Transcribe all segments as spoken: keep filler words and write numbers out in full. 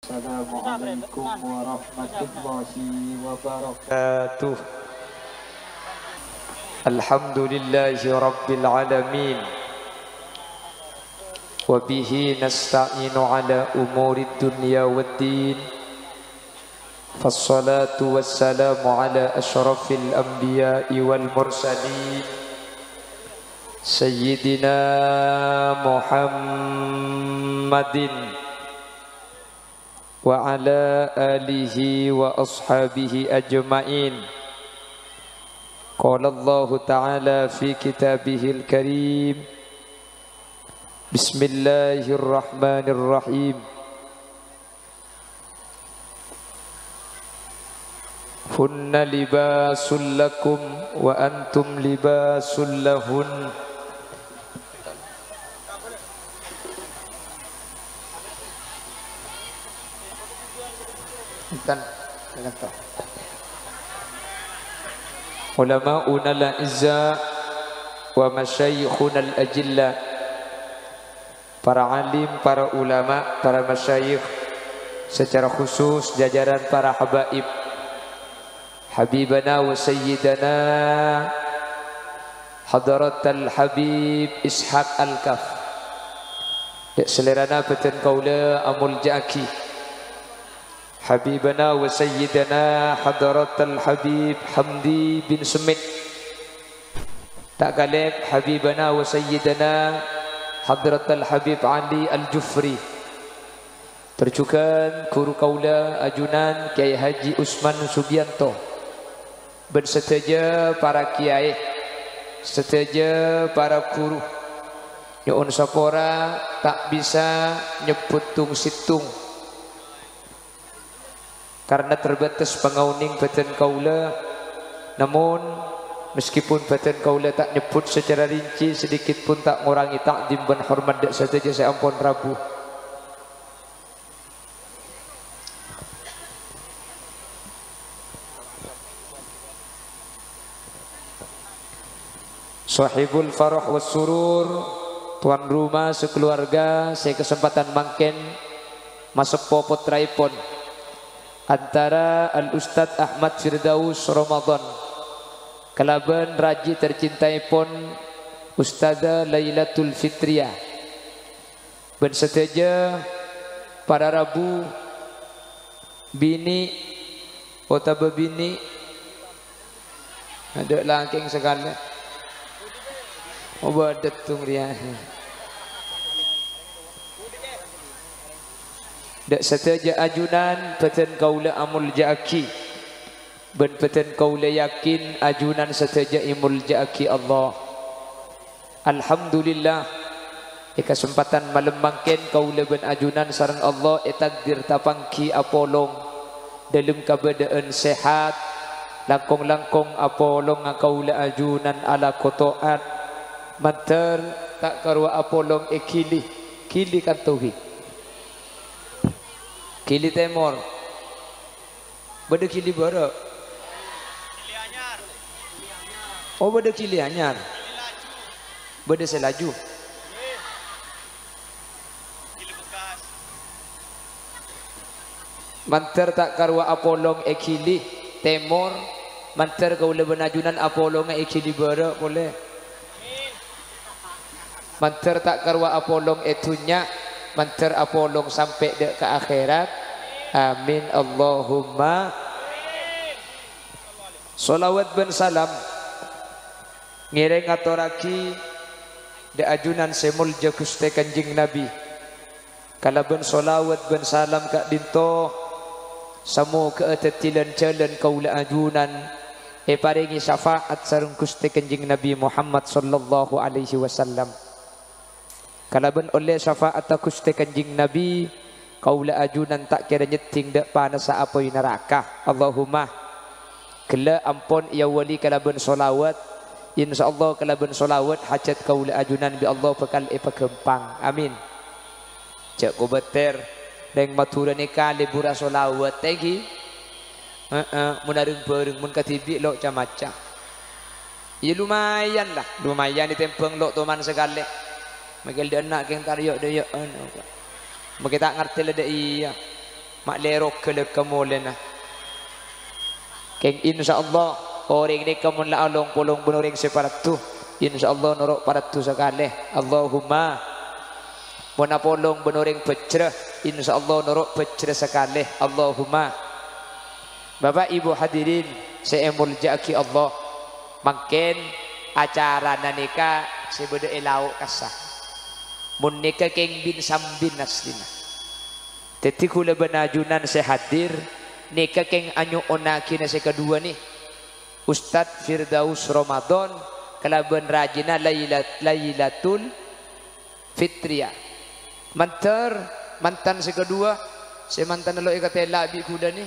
Assalamualaikum warahmatullahi wabarakatuh. Alhamdulillahi rabbil alamin. Wa bihi nasta'inu ala umurid dunya waddin. Fassalatu wassalamu ala asyrafil anbiya'i wal mursalin, Sayyidina Muhammadin wa ala alihi wa ashabihi ajma'in. Qala Allahu ta'ala fi kitabihil karim, Bismillahirrahmanirrahim. Hunna libasul lakum wa antum libasul lahun. Enten, enten. Ulama'una al-a'izza wa masyayikhuna al-ajilla. Para alim, para ulama, para masyayikh, secara khusus jajaran para habaib, Habibana wa Sayyidana Hadratal Habib Ishaq Al-Kaf. Dâ' salèrana bâdân kaulâ amolja'aghi. Habibana wa Sayyidana Hadratal Habib Hamdi bin Semit. Ta' kalèp Habibana wa Sayyidana Hadratal Habib Ali Al-Jufri. Tor jhughân ghuru kaulâ ajunan Kyai Haji Usman Sugiyanto. Bân sadhâjâ para kyai, sadhâjâ para ghuru. Nyo'on sapora ta' bisa nyebbhut tong-sèttong. Karena terbatas pangaonèng bâdân kaulâ, namon, meskipun bâdân kaulâ ta' nyebbhut secara rinci, sedikit pun ta' ngorangè ta'zim bân hormat dâ' sadhâjâ sè ampon rabu. Sohibul farah was surur, tuan rumah sakaluarga sè kasempadhân mangkèn maseppo pottraèpon, antara Al Ustadz Ahmad Firdaus Ramadan kalabân raji tercintaèpon Ustadzah Lailatul Fitriah. Bân sadhâjâ para rabu, binè' otabâ binè', adâ' lakèng sakalè. Oh, bâdâ tong rèya. Dâ' sadhâjâ ajunan bâdân kaulâ amolja'aghi. Bân bâdân kaulâ yakin ajunan sadhâjâ èmolja'aghi Allah. Alhamdulillah, è kasempadhân malem mangkèn kaulâ bân ajunan sareng Allah ètakdir tapangghi apolong dâlem kabâdâ'ân sehat, langkong-langkong apolonga kaulâ ajunan alako to'at, mandhâr ta' karowa apolong è Gili, Gili kanto ghi. Gili Tèmor. Bâdâ Gili Bârâ'. Oh, bâdâ Gili Anyar. Bâdâ sè laju. Mandhâr ta' karowa apolong è Gili Tèmor, mandhâr kaulâ bân ajunan apolonga è Gili Bârâ' polè. Mandhâr ta' karowa apolong è dhunnya, mandhâr apolong sampè' dâ' ka akhèrat. Amin, Allahumma. Sholawat bân salam ngèrèng ngatorraghi dâ' ajunan sè molja Ghustè Kanjeng Nabi. Kalabân sholawat bân salam ka'dinto, samoghâ'â dhâddhi lan-jhâlân kaulâ ajunan èparèngè syafa'at sareng Ghustè Kanjeng Nabi Muhammad sallallahu alaihi wasallam. Kalabân ollè syafa'atta Ghustè Kanjeng Nabi, kaulâ ajunan ta' kèra nyèddhing dâ' panassa apoy naraka. Allahumma. Ghellâ' ampon èawali kalabân sholawat. Insyaallah kalabân sholawat hajat kaulâ ajunan bi' Allah bhâkal èpaghâmpang. Amin. Jhâ' kobâtèr, rèng Madhurâ nèka lebur asholawat, ènggi? Heeh, mon areng-bhâreng, mon kadhibi' lo' ca-maca. Iyâ, lumayan, la, lumayan ètèmbhâng lo' toman sakalè. Makè dâ' enna' kèng tarèyo'-dârèyo'an. Makè ta' ngartè la dâ' iyâ. Ma' lè roga lè kamolèna. Kèng, insyaallah, orèng nèka mon la along-polong bân orèng sè paraddu, insyaallah noro' paraddu sakalè. Allahumma. Mon apolong bân orèng bhâjrâ, insyaallah noro' bhâjrâ sakalè. Allahumma. Bapak Ibu hadirin sè èmoljâ'aghi Allah, mangkèn acarana nèka sè bâdâ è lao' kassa. Mon nèka kèng bin-sambin aslina. Dhâddhi, ghulâ bân ajunan sè hadir nèka kèng anyo'onnaghina sè kaduwâ nè, Ustadz Firdaus Ramadan kalabân rajina Lailat-, Lailatul Fitriyah. Mandhâr mantan sè kaduwâ, sè mantanna lo' èkatèla' bi' ghulâ nè,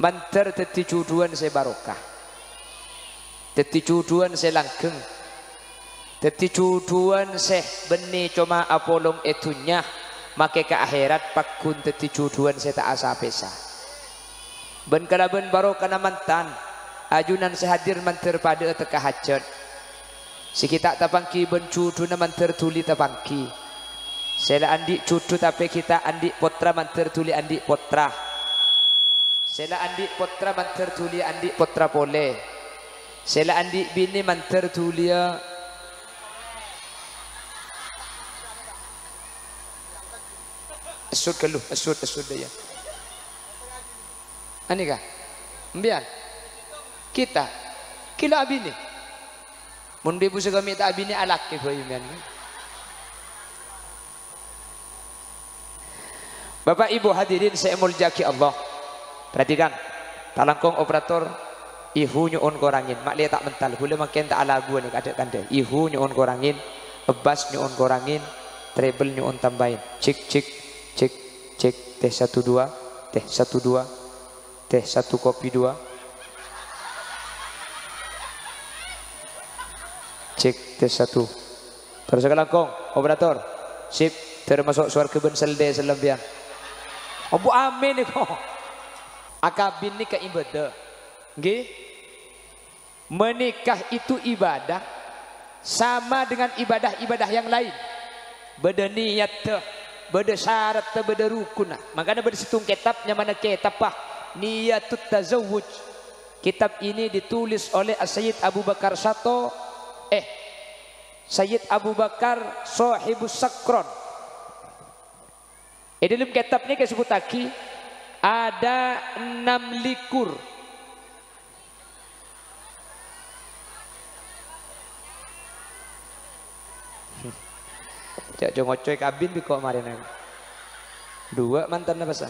mandhâr dhâddhi jhudhuwân sè barokah. Dhâddhi jhudhuwân sè langgheng. Dhâddhi jhudhuwân sè bânnè coma apolong è dhunnya, makè ka akhèrat pagghun dhâddhi jhudhuwân sè ta' asa-pèsa. Bân kalabân barokana mantan, ajunan sè hadir mandhâr padâ'â tekka hajhât. Sè ghi' ta' tapangghi bân jhudhuna mandhâr dhuli tapangghi. Sè la andi' jhudhu tapè ghi' ta' andi' pottra mandhâr dhuli andi' pottra. Sè la andi' pottra mandhâr dhuli andi' pottra polè. Sè la andi' binè mandhâr dhuliyâ. Essut ghâllu, essut, essut dâ' iyâ. Anèka. Empèyan. Kita. Ghilâ abinè. Mon bi' bu sè kami ta' abinè alakè bhâi, men. Bapak Ibu hadirin sè èmoljâ'aghi Allah. Perhatikan. Ta' langkong operator, ihu nyo'on korangin. Ma' lè ta' mental. Ghulâ mangkèn ta' alabhuwân nèka adâ'-kandâ'. Ihu nyo'on korangin. Bass nyo'on korangin. Treble nyo'on tambâi. Cek, cek, cek, cek. Tes satu, dua. Tes satu, dua. Tes satu, kopi dua. Cek, tes satu. Terros kalangkong, operator. Sip, termasuk sowarghâ bân sèldè sampèyan. Ambu amin nèko. Akabin nèka ibâdâ. Ngghi? Menikah itu ibadah sama dengan ibadah-ibadah yang lain. Bâdâ niyatta, bâdâ syaratta, bâdâ rukunna. Mangkana bâdâ sèttong kètab nyamana Kètabbhâ Niyatut Tazawwuj. Kitab ini ditulis oleh As-Sayyid Abu Bakar Syato, eh, Sayyid Abu Bakar Shahibus Sakron. È dâlem kètab nèka èsebbhuttaghi ada enam likur. Jhâ', jhâ' ngocoy kabin bi' ko' marèna. Duwâ' mantanna bâsa.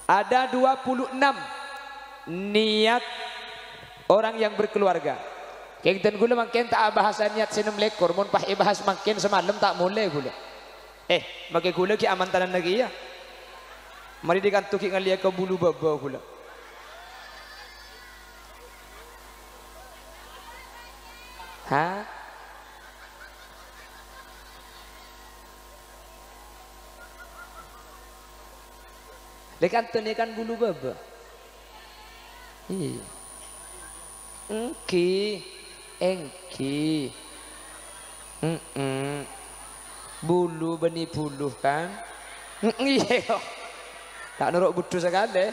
Ada dua puluh enam niat orang yang berkeluarga. Kèng dân ghulâ mangkèn ta' abahasa niat sè ennem lèkor, mon pas èbahas mangkèn samalem ta' molè ghulâ. Eh, makè ghulâ ghi' amantananna kèya. Marè dâri kanto ghi' ngallèya ka bulu bâbâ ghulâ. Ha? Lè kanto nèka kan bulu bâbâ. Iyâ. Èngghi. Èngghi. Mm-mm. Bulu bânnè bulu, kan? Mm-mm, iyâ. Ta' noro' budhu sakalè.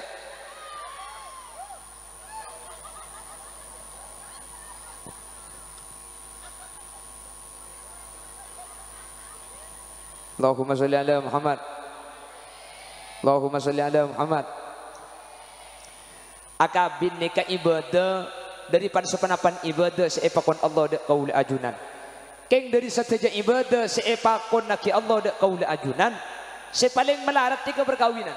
Allahumma sholli ala Muhammad. Allahumma sholli ala Muhammad. Akabin nèka ibâdâ dâri pan-saponapan ibâdâ sè èpakon Allah dâ' kaulâ ajunan. Kèng dâri sadhâjâ ibâdâ sè èpakonnaghi Allah dâ' kaulâ ajunan, sè palèng malarat nèka parkabinan.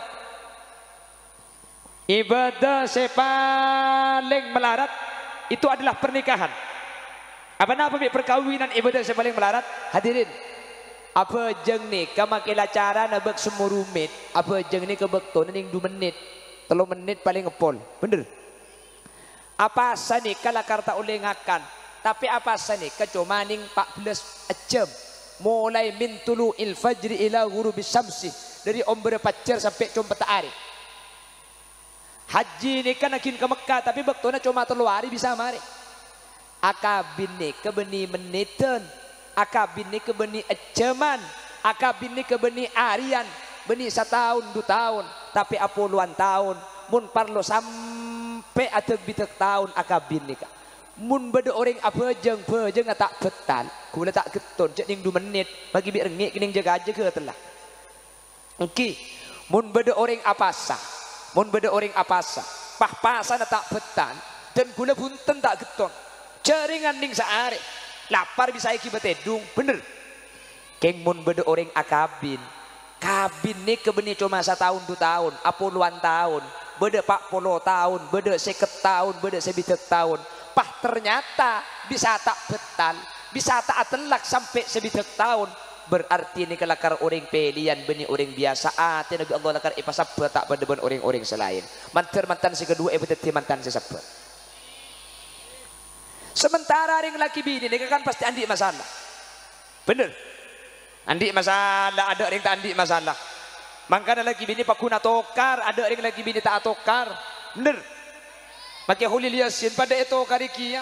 Ibâdâ sè palèng malarat itu adalah pernikahan. Apa-napa bi' parkabinan ibâdâ sè palèng malarat? Hadirin, abhâjâng nèka makè la carana bâk sèmorumit, abhâjâng nèka bâktona nèng du mennit, tello mennit palèng èpol. Bhender? Apasa nèka la karta ollè ngakan, tapè apasa nèka coma nèng pa' bellâs jam. Molaè min tulu'il fajri ila ghurubis syamsi, dâri ombârrâ pajhâr sampè' competta arè. Hajji nèka naghin ka Mekka, tapè bâktona coma tello arè bisa marè. Akabin nèka bânnè mennèdhân. Akabin nèka bânnè èjhâman, akabin nèka bânnè arèyan, bânnè sataon du taon, tapè apolowan taon, mon parlo sampè' adhâk-bidhâk taon akabin nèka. Mon bâdâ orèng abhâjâng, bhâjângnga ta' bhâtal, ghulâ ta' ghetton, jhâ' nèng du mennit, maghi bi' rengngè' kennèng jâgâ-jâgâ tella. Èngghi, mon bâdâ orèng apasa, mon bâdâ orèng apasa, pas-pasana ta' bhâtal, dân ghulâ bhunten ta' ghetton, jhâringan nèng saarè, lapar bisa èghibâ tèdung, bhender. Kèng mon bâdâ orèng akabin, kabin nèka bânnè coma sataon du taon, apolowan taon, bâdâ pa' polo taon, bâdâ sèket taon, bâdâ sabidhâk taon, pas ternyata bisa ta' bhâtal, bisa ta' atellak sampè' sabidhâk taon, berarti nèka lakar orèng pèlèyan bânnè orèng biyasa, atèna bi' Allah lakar èpasabbhâr ta' padâ bân orèng-orèng sè laèn. Mandhâr mantan sè kaduwâ èpadhâddhi mantan sè sabbhâr. Sementara rèng lakè binè nèka kan pastè andi' masalah. Bhender. Andi' masalah, adâ' rèng ta' andi' masalah. Mangkana lakè binè paggun atokar, adâ' rèng lakè binè ta' atokar. Bhender. Makè Kholil Yasin padâ ètokarè kèya.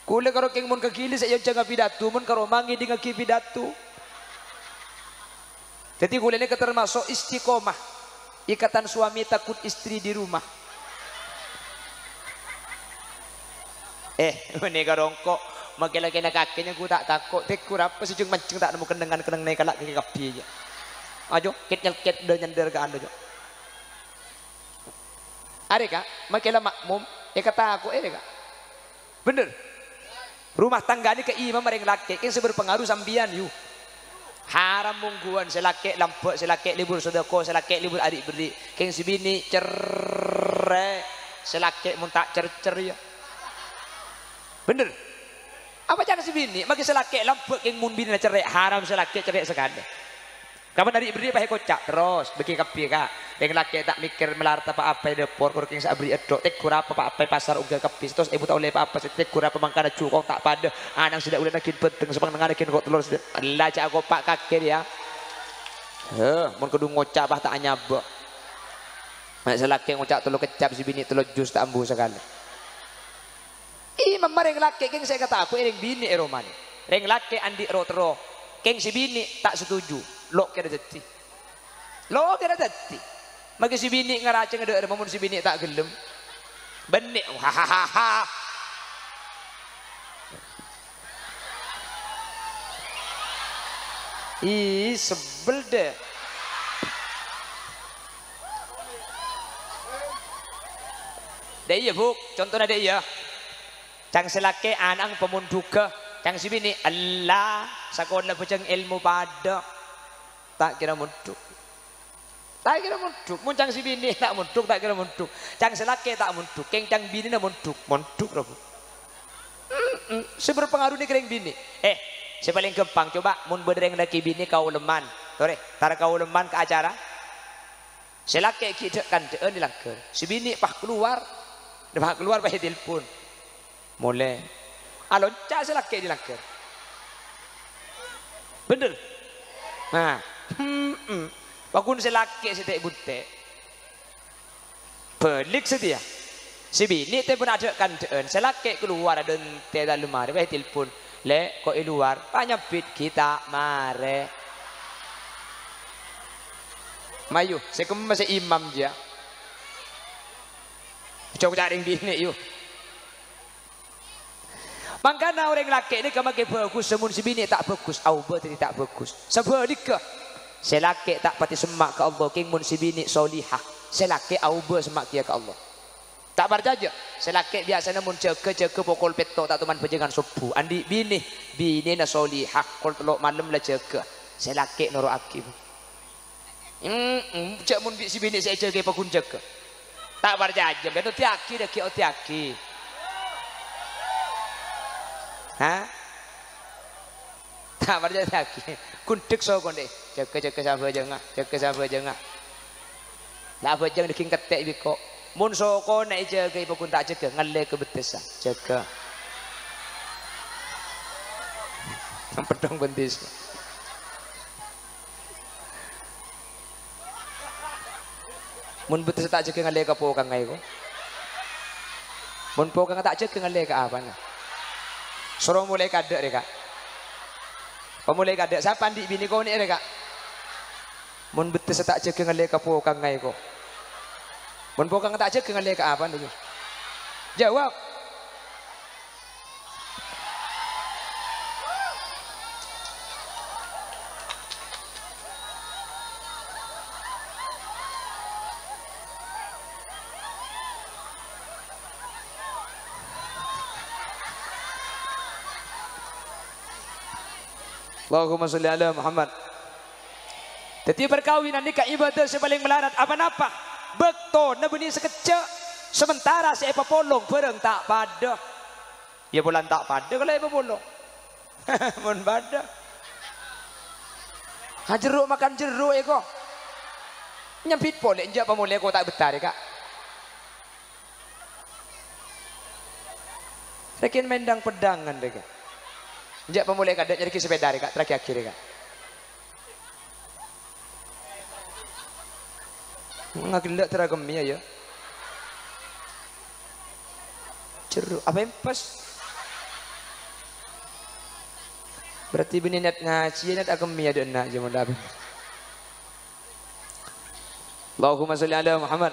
Ghulâ karo kèng mon ka Gilis èonjhângnga pidato, mon ka roma ngèdingngaghi pidato. Dhâddhi ghulâ nèka termasuk istiqomah, ikatan suami takut istri di rumah. Eh, mènè karo engko', makè lakèna kakè nyangghu ta' tako', tèghur apa sè jhung-manjhung ta' nemmo kennengngan, kennengnganna èkala' kakè kabbhi, jâ. Ajo, kèt-nyèlkèt, dâ-nyandâr ka anu, jâ. Arè, Ka', makè la makmum, èkatako'è, Ka'. Bhender. Rumah tangga nèka imam rèng lakè', kèng sè berpengaruh sampèyan, yu. Haram mongghuwân, sè lakè' lambâ', sè lakè' lebur sodako, sè lakè' lebur ari'-berri', kèng sè binè' cerrè', sè lakè' mon ta' cercer, iyâ. Bhender. Apa can sè binè', makè sè lakè' lambâ', kèng mon binèna cerrè', haram sè lakè' cerrè' sakalè. Kapan ari' berri' pas èkoca' terros, bâgi kabbhi, Ka'. Rèng lakè' ta' mèkkèr mèlar ta' pa-apa è dâpor, kor kèng sè aberri' èddo', tèghur apa pa-apa è pasar ongghâ kabbhi, sè terros èbu ta' ollè pa-apa, sè tèghur apa mangkana jukong ta' padâ, ana'na sè dâ' ulèna ghin bhânteng, sè pang nengngana ghin ko' tellor, sè, la jâ' akopa' kakè, yâ. Heh, mon kodhu ngoca' pas ta' anyabâ'. Sè lakè' ngoca' tello keccap, sè binè' tello jus ta' ambu sakalè. Imamma rèng lakè' kèng sè èkatako'è rèng binè' è romana. Rèng lakè' andi' ro-terro. Kèng sè binè' ta' setuju. Lo' kèra dhâddhi. Lo' kèra dhâddhi. Makè sè binè' ngarajângnga dâ' remma mon sè binè' ta' ghellem. Bânnè. Hahaha. Ih, sebbel dâ'. Dâ' iyâ, Bu', contona dâ' iyâ. Ca'na sè lakè' ana'na pamondhughâ, ca'na sè binè', ella, sakola bhâjâng èlmo padâ. Ta' kèra mondhuk. Ta' kèra mondhuk. Mon ca'na sè binè' ta' mondhuk, ta' kèra mondhuk. Ca'na sè lakè' ta' mondhuk. Kèng ca'na binèna mondhuk. Mondhuk, ra, Bu'. Mm-mm. Sè berpengaruh nèka rèng binè'. Eh, sè palèng ghâmpang, coba mon bâdâ rèng lakè binè' kaolemman. Torè, tar kaolemman ka acara. Sè lakè' ghi' dâ'-kandâ'ân è langghâr. Sè binè' pas kalowar. Pas kalowar pas ètelpon. Molè. Alonca' sè lakè' è langghâr. Bhender? Nah. Hmm. Paggun sè lakè' sè tè'-buntè'. Bâlik satèya. Sè binè' tèmpona dâ'-kandâ'ân. Sè lakè' kalowar adântè' dâlem arè, pas ètelpon. "Lè', ko' è lowar?" "Pas nyambit ghi' ta' marè." Mayu, sè kemma sè imam jiyâ. Jhâ' carè binè', yu. Mangkana orèng lakè' nèka makè bhâghus, mon sè binè' ta' bhâghus, aobâ dhâddhi ta' bhâghus. Sabhâligghâ, sè lakè' ta' patè semma' ka Allah, kèng mon sè binè' solihah, sè lakè' aobâ semma' kèya ka Allah. Ta' parcajâ, sè lakè' biyasana mon jâgâ, jâgâ pokol pètto' ta' toman bhâjângan sobbhu. Andi' binè, binèna solihah, kol tello' malem la jâgâ. Sè lakè' noro'aghi, Bu. Mm-mm, jhâ' mon bi' sè binè' sè èjâgâi paggun jâgâ. Ta' parcajâ, bân oddhiyâghi, dâggi' oddhiyâghi. Hah? Ta' parcajâ, oddhiyâghi. Gundhek sokona, dhi. Jâgâ, jâgâ sabhâjângnga, jâgâ sabhâjângnga. La abhâjâng dâgging kettè' bi' ko'. Mon sokona èjâgâi paggun ta' jâgâ, ngallè ka bettessa. Jâgâ. Peddhong bendis. Mon bettessa ta' jâgâ ngallè ka pokangnga, ko'. Mon pokangnga ta' jâgâ ngallè ka apana? Soro molè kaadâ' rè, Ka'. Pamolè kadâ', sapa andi' binè konè'è rè, Ka'? Mon bettessa ta' jâgâ ngallè ka pokangnga èko. Mon pokangnga ta' jâgâ ngallè ka apa, nèko? Jawab. Allahumma sholli ala Muhammad. Dhâddhi, parkabinan nèka ibâdâ sè palèng malarat. Apa-napa bâktona bânnè sakejjhâ', samentara sè èpapolong bhârâng ta' padâ. Iyâ, polana ta' padâ kala èpapolong. Mon padâ. Ha, jerro' makan jerro' èko. Nyambit polè, enjâ' pamolè ko ta' bettâ rè, Ka'. Rèken mendang peddangan rèken. Enjâ' pamolè kadâ' nyarèghi sepèda rè, Ka', teraghi-aghi rè, Ka'. Ngagella' teragem iyâ, yâ. Jerro', apa empes? Berarti bânnè niyat ngajhi, niyat agem iyâ, dâ' enna' jâ' mon dâ' apa. Allahumma sholli ala Muhammad.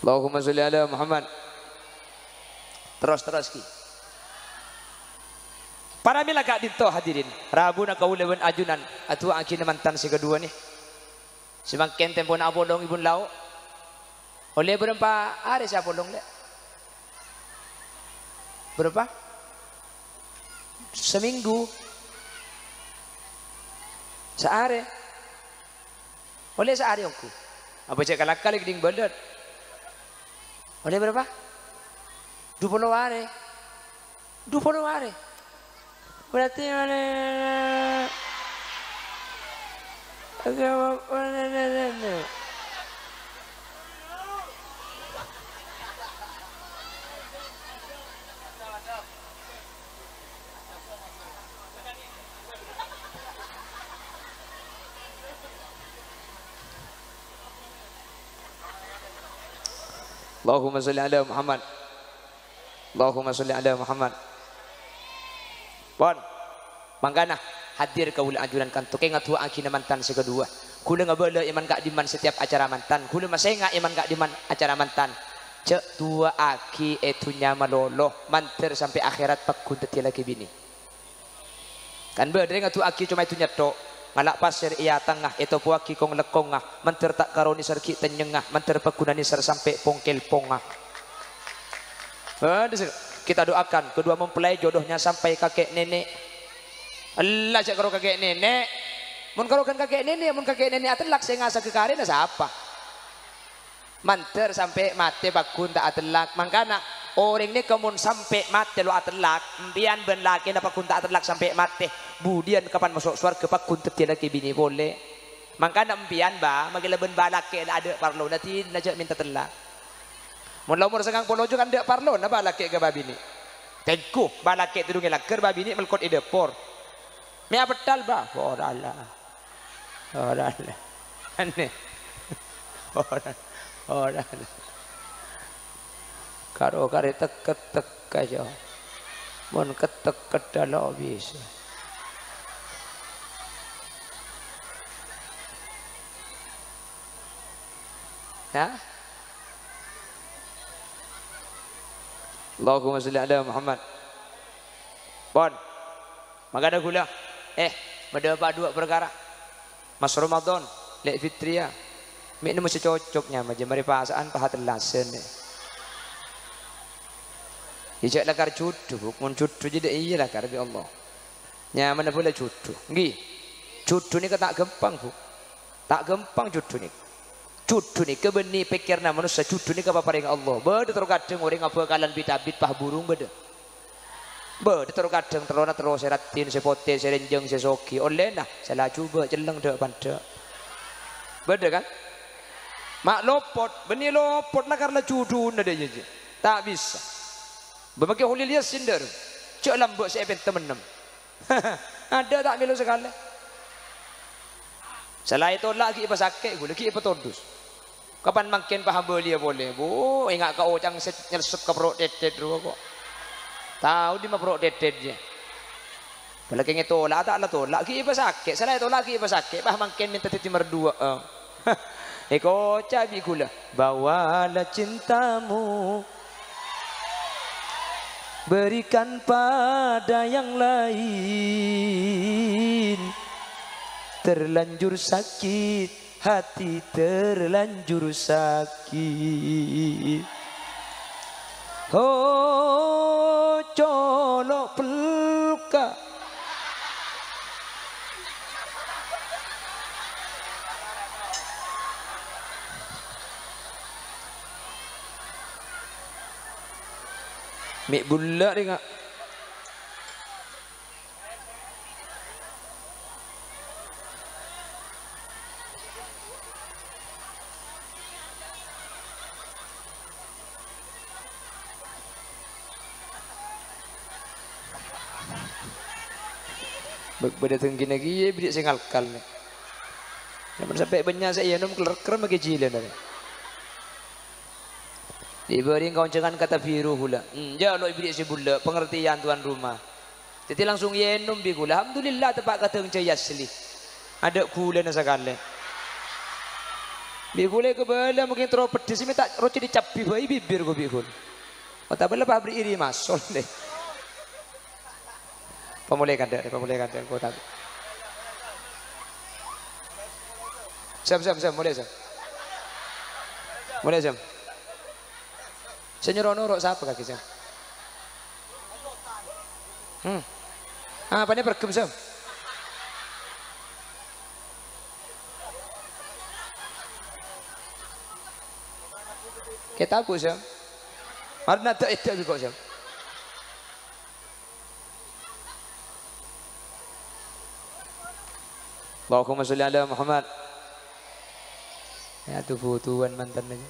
Allahumma sholli ala Muhammad. Terros, terros, Ki. Paramèla ka'dinto, hadirin. Rabuna kaulâ bân ajunan adu'aaghi mantan sè kaduwâ nè. Samangkèn tempona apolong è bun lao'. Ollè bârâmpa arè sè apolong, Lè'? Bârâmpa? Samènggu. Saarè. Ollè saarè ongghu. Apa cè' kala-kala kèdhing bâlât. Ollè bârâmpa? Du polo arè. Du polo arè. Berarti mana? Allahumma sholli ala Muhammad. Allahumma sholli ala Muhammad. Pon. Mangkana, hadir kaulâ ajunan kanto kèng adu'aaghi mantan sè kaduwâ. Kaulâ ngabâlâ è man ka'dimman setiap acara mantan. Kaulâ masènga' è man ka'dimman acara mantan. Jhâ' du'aaghi è dhunnya malolo, mandhâr sampè' akhèrat pagghun dhâddhiyâ lakè binè. Kan bâdâ rèng adu'aaghi coma è dhunnya tho', ngala' pasèr è atangnga, ètopowaghi kong-lekkongnga, mandhâr ta' karo nèsèr ghi' tennyengnga, mandhâr pagghun nèsèr sampè' pong-kèlpongnga. Bâdâ sè, kita doakan kedua mempelai jodohnya sampai kakek nenek. Ella jhâ' karo kakek nenek. Mon karo ghân kakek nenek, mon kakek nenek atellak sè ngasaghâ karèna sapa? Mandhâr sampè' matè pagghun ta' atellak. Mangkana, orèng nèka mon sampè' matè lo' atellak, empèyan bân lakèna pagghun ta' atellak sampè' matè, budiyân kapan maso' sowarghâ pagghun dhâddhiyâ lakè binè polè. Mangkana empèyan, Ba, makè labân bâlakè' la adâ' parlona, dinah jhâ' mènta tellak. Mon la omor sangang polo jhughân adâ' parlona bâlakè' ka bâbinè'. Tengghu, bâlakè' tèdung è langghâr, bâbinè' melkot è dâpor. Mè' apetthal, Ba? Ora la. Ora la. Anè. Ora, ora la. Karo karè tekket-tekka, jâ. Mon kettekketta lo' bisa. Ya? Allahumma sholli ala Muhammad. Pon. Mangkana ghulâ, eh, madâpa' duwâ' parkara. Mas Ramadan, Lè' Fitria. Mè' nemmo sè cocok nyama, jhâ' marè pasa'an paha tellasan, eh. Iyâ, jhâ' lakar jhudhu, Bu. Mon jhudhu jâdiyâ iyâ lakar bi' Allah. Nyamana bhâlâ jhudhu. Ngghi. Jhudhu nèka ta' ghâmpang, Bu. Ta' ghâmpang jhudhu nèka. Jhudhu nèka bânnè pèkkèranna manossa, jhudhu nèka paparèngnga Allah. Bâdâ terro kadhâng orèng abhâkalan bit-abit, pah burung bâdâ. Bâdâ terro kadhâng terrona terro sè raddhin, sè potè, sè rènjhâng, sè soghi. Ollèna, sè la jhubâ' cellèng dâ'-pandâ'. Bâdâ, kan? Ma' lopot, bânnè lopot lakar la jhudhuna dâ' iyâ, jâ. Ta' bisa. Bâ makè Kholil Yasin dâ' rèya. Jhâ' lambâ' sè èpènta ennem. Adâ' ta' mèlo sakalè. Sala ètolak ghi' èpasakè' ghulâ, ghi' èpatodus. Kapan mangkèn pas abâliyâ polè? Bu, enga' ka ocang sè nyelsebbhâ ka perro' dhedhedhâ rowa ko'. Tao dimma perro' dhedhedhâ, yâ. Bâlâ kèng ètolak, ta' la tolak, ghi' èpasakè'. Sala ètolak ghi' èpasakè', pas mangkèn mènta dhâddhi merduwâ'â. Èkoca' bi' ghulâ, "Bawalah cintamu, berikan pada yang lain. Terlanjur sakit hati, terlanjur sakit." Ho, colo' pelka. Mè' bulla' rè, Ka'. Bâ-, bâdâ tèngghina kèya bâdâ sè ngalkal, nè. Sampè' bânnya' sè ènom keler-, kerrem kè jilana, nè. Dibâri kaonjhângan kata biru ghulâ. Hmm, jhâ' lo' èbèrri' sè bulla', pengertian tuan rumah. Dhâddhi langsung ènom bi' ghulâ. Alhamdulillah, teppa' kadhâng jhâi asli. Adâ' ghulâna sakalè. Bi' ghulâ kabâlâ mungkin terro peddhis, mènta roca dicabbi bhâi bibir ko bi' ghulâ. Otabâ la pabrik iri masol, deh. Pamolè kandhâ', pamolè kandhâ', engko' ta-, Sam, Sam, Sam, molè, Sam. Molè, Sam. Sè nyoro-noro' sapa kakè, Sam? Hmm. Apana preghem, Sam? Kèta, Bu, Sam. Marèna ta' èdâ bi' ko', Sam. Allahumma sholli ala Muhammad. Ya, tuh butuhan mantan aja.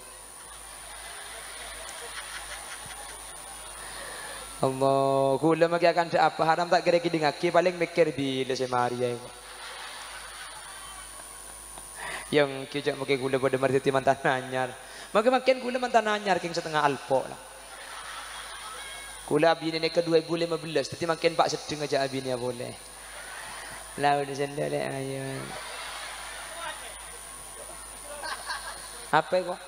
Allah, ghulâ mangkèn akanta apa haram ta' kèra èkèdingngaghi, palèng mèkkèr bilâ sè marèya, ya. Yang kèja mangkèn ghulâ padâ marè dhâddhi mantan anyar. Mangkèn, mangkèn ghulâ mantan anyar kèng satengnga alpo' la. Ghulâ abinè nèka dua ribu lima belas, dhâddhi mangkèn pa' seddheng aja abinèa polè. La, udah sendal, ya, ayo. Apa kok?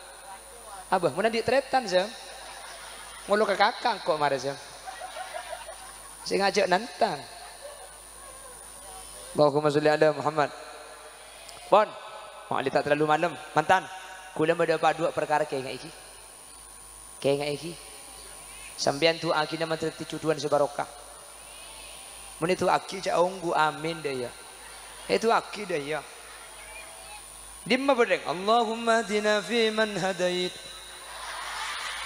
Abah, mon andi' tarètan, Sam? Ngolo ka kakang kok marè, Sam? Sè ngajhâk nantang. Allahumma sholli ala Muhammad. Pon, ma'ali ta' terlalu malem. Mantan, ghulâ bâdâ pa' duwâ' parkara kèngè'è ghi. Kèngè'è ghi. Sampèyan du'aaghi na' mandhâddhi jhudhuwân sè barokah. Mon èdu'aaghi jhâ' ongghu amin, dâ' iyâ. Èdu'aaghi, dâ' iyâ. Dimma bâdhâng? Allahumma hdina fi man hadait.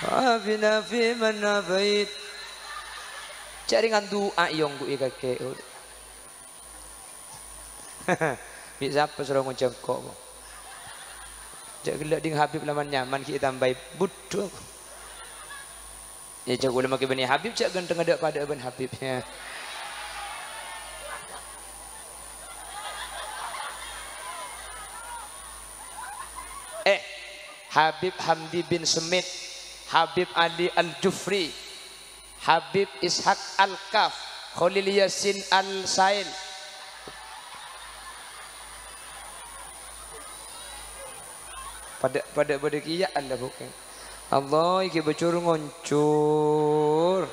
Wa afina fi man afait. Jhâ' rèngan du'a èongghu'i kakè. Bi' sapa soro ngonjhâ engko', ko? Jhâ' ghellâ' dhing Habib la man-nyaman ghi' ètambâi budhu. Ya, jhâ' ghulâ makè bânnè Habib, jhâ' ghântengnga dâ'-padâ'â bân Habib, ya. Eh, Habib Hamdi bin Semit, Habib Ali Al-Jufri, Habib Ishak Al-Kaf, Kholil Yasin Al-Sail. Padâ, padâ, padâ kèya Allah, Bu'. Allah, iki bocor ngoncor.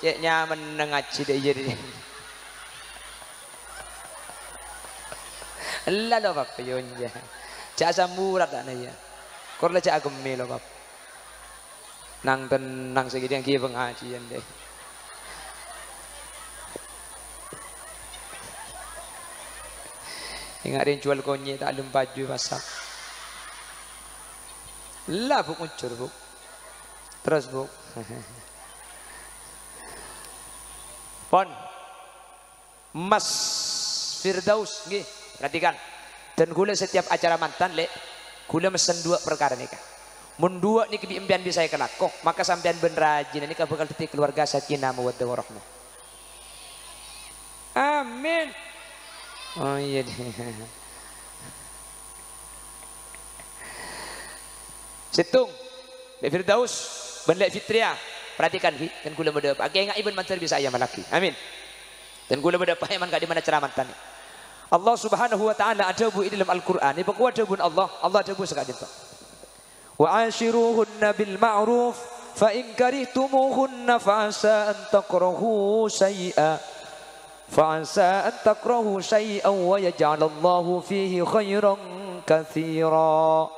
Cè' nyamana ngajhi dâ' iyâ, dâ' iyâ. Ella lo, Bapa, yonja. Jhâ' asam urat, ana', ya. Kor la jhâ' agemmè lo, Bapa. Nang-tennang sakèya ghi pangajhiyân, dâ'. Enga' rèng juwâl konyè' ta' lem paju pasar. Ella, Bu', ngucur, Bu'. Terros, Bu'. Pon. Mas Firdaus, ngghi, perhatikan. Dan ghulâ setiap acara mantan, Lè', ghulâ messen duwâ' parkara nèka. Mon duwâ' nèka bi' empèyan bisa èkalako, maka sampèyan bân rajina nèka bhâkal dhâddhi kaluwarga sakinah mawaddah warahmah. Amin. Oh, iyâ, dhi. Sèttong, Lè' Firdaus bân Lè' Fitria. Perhatikan, ghi, dân kaulâ bâdâ apa. Akènga'è bân mandhâr bisa èamallaghi. Amin. Dân kaulâ bâdâ apa, èman ka'dimma ceramah tani. Allah Subhanahu wa Ta'ala adhâbu è dâlem Al-Qur'an. Nèko adhâbuna Allah. Allah adhâbu saka'dinto. "Wa asyiruhunna bil ma'ruf, fa in karihtumuhunna fa asa an takrahu syai'a, fa asa an takrahu syai'an wa yaj'alallahu fihi khairan katsira."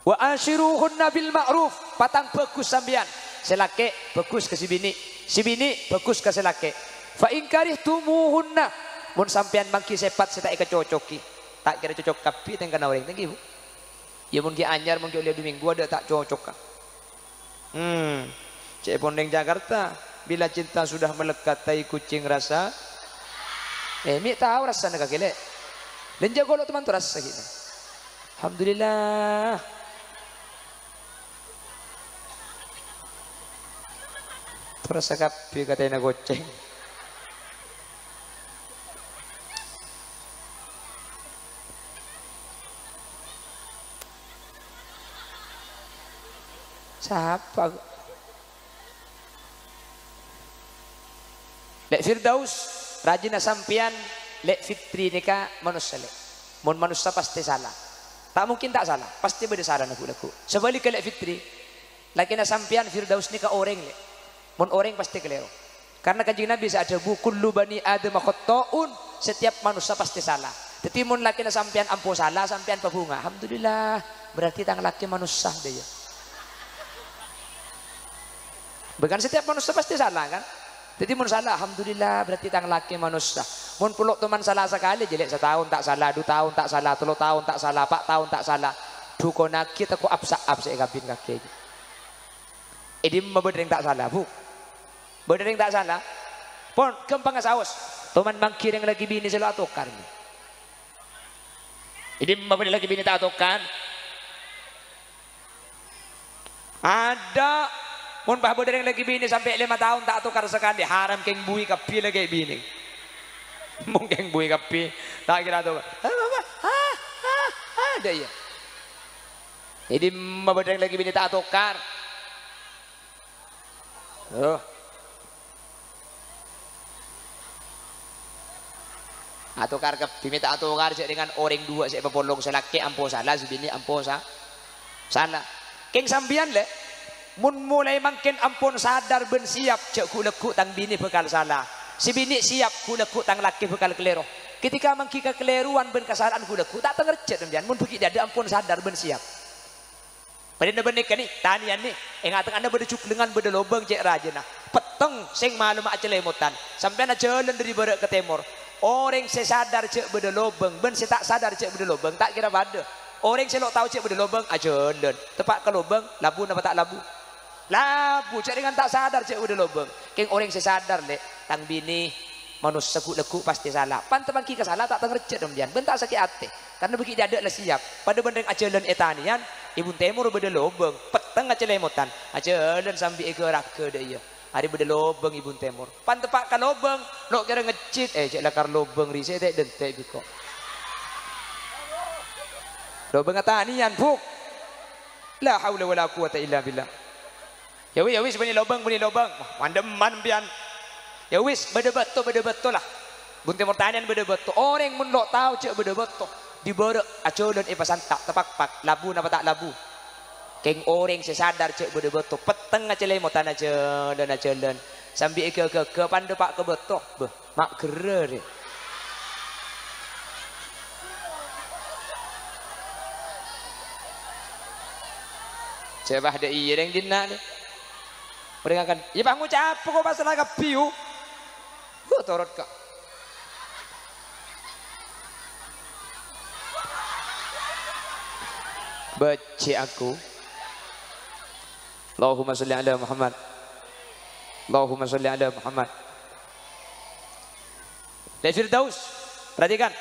"Wa asyiruhunna bil ma'ruf," patang bhâghus sampèyan. Sè lakè' bhâghus ka sè binè', sè binè' bhâghus ka sè lakè'. "Fa in karihtumuhunna," mon sampèyan mangghi sèpat sè ta' èkacocoki, ta' kèra cocok kabbhi tèngkana orèng, ta' ènggi, Bu? Iyâ, mon ghi' anyar, mon ghi' ollè du mènggu, adâ' ta' cocoka. Hmm. Ca'èpon rèng Jakarta, "Bila cinta sudah melekat, tai kucing rasa." Eh, mè' tao rassana kakè, Lè'? Lènja' ghâllu toman to rassa ghi'. Alhamdulillah. To rassa kabbhi ka taina kocèng. Sapa? Lè' Firdaus, rajina sampèyan, Lè' Fitri nèka manossa, Lè'. Mon manossa pastè sala. Ta' mungkin ta' sala, pastè bâdâ salana ghu'-lagghu'. Sabhâligghâ Lè' Fitri, lakèna sampèyan Firdaus nèka orèng, Lè'. Mon orèng pastè kalèro. Karna Kanjeng Nabi sè adhâbu, "Kullu bani Adama khatta'un," setiap manossa pastè sala. Dhâddhi mon lakèna sampèyan ampo sala, sampèyan pabhunga, "Alhamdulillah, berarti tang lakè manossa," dhâ iyâ. Bâ kan setiap manossa pastè sala, kan? Dhâddhi mon sala, "Alhamdulillah, berarti tang lakè manossa." Mon polo' toman sala sakalè, jhâ' Lè', sataon ta' sala, du taon ta' sala, tello taon ta' sala, pa' taon ta' sala. Dhukonnaghi tako' ap-sa'ap sè èkabin kakè. È dimma bâdâ rèng ta' sala, Bu? Bâdâ rèng ta' sala? Pon, ghâmpangnga saos. Toman mangghi rèng lakè binè sè lo' atokar. È dimma bâdâ lakè binè ta' atokar? Adâ'. Mon pas bâdâ rèng lakè binè sampè' lèma taon ta' atokar sakalè, haram kèng buwi kabbhi lakè binè. Mon kèng buwi kabbhi, ta' kèra atokar. Hah, hah, hah, hah, dhâ iyâ. È dimma bâdâ rèng lakè binè ta' atokar? Oh. Atokar kabbhi, mè' ta' atokar jhâ' dengan orèng duwâ' sè èpapolong, sè lakè' ampo sala, sè binè' ampo sa-, sala. Kèng sampèyan, Lè', mon molaè mangkèn ampon sadar bân siap jhâ' ghu'-lagghu' tang binè bhâkal sala. Sè binè' siap ghu'-lagghu' tang lakè bhâkal kalèro. Ketika mangghi kakalèrowan bân kasala'an ghu'-lagghu', ta' tangerjhât sampèyan mon bâgi' dâdâ ampon sadar bân siap. Padâna bân nèka nè, tanèyan nè, è nga'-tengnga'anna bâdâ jhuglângan, bâdâ lobâng cè' rajâna. Petteng sèng malemma acalèmotan. Sampèyan ajhâlân dâri bârâ' ka tèmor. Orèng sè sadar jhâ' bâdâ lobâng bân sè ta' sadar jhâ' bâdâ lobâng, ta' kèra padâ. Orèng sè lo' tao jhâ' bâdâ lobâng, ajhâlân. Teppa' ka lobâng, labu napa ta' labu? Labu, jhâ' rèngan ta' sadar jhâ' bâdâ lobâng. Kèng orèng sè sadar, Lè', tang binè, manossa ghu'-lagghu' pastè sala. Pan tapangghi ka sala ta' tangerjhât sampèyan, bân ta' sakè' atè. Karna bâgi' dâdâ la siap. Padâ bân rèng ajhâlân è tanèyan, è bun tèmor bâdâ lobâng, petteng acalèmotan. Ajhâlân sambi èghâ-râghâ dâ' iyâ. Arè bâdâ lobâng è bun tèmor. Pan teppa' ka lobâng, lo' kèra ngejjhit, eh, cè' lakar lobâng rèsè tè'-dentè' bi' ko'. Lobâng atanèyan, Bu'. La haula wala quwwata illa billah. Ya wi-, ya wis, bânnè lobâng, bânnè lobâng. Wah, mandemman sampèyan. Ya wis, bâdâ bâto, bâdâ bâto la. Bun tèmor tanèyan bâdâ bâto. Orèng mon lo' tao jhâ' bâdâ bâto, dibârâ' ajhâlân èpasanta', tapakpak, labu napa ta' labu? Kèng orèng sè sadar jhâ' bâdâ bâto, petteng acalèmotan ajhâlân, ajhâlân. Sambi èghâ-ghâghâ pan dâpa' ka bâto. Bâh. Ma' gherrâ, rè. Jhâ' bâ' dâ' iyâ rèng dinna', rè. Orèng akan, iyâ, pas ngoca' apa ko' pasalla kabbhi, yu? Huh, torot, ka'. Bâjhi' aku. Allahumma sholli ala Muhammad. Allahumma sholli ala Muhammad. Lè' Firdaus, perhatikan.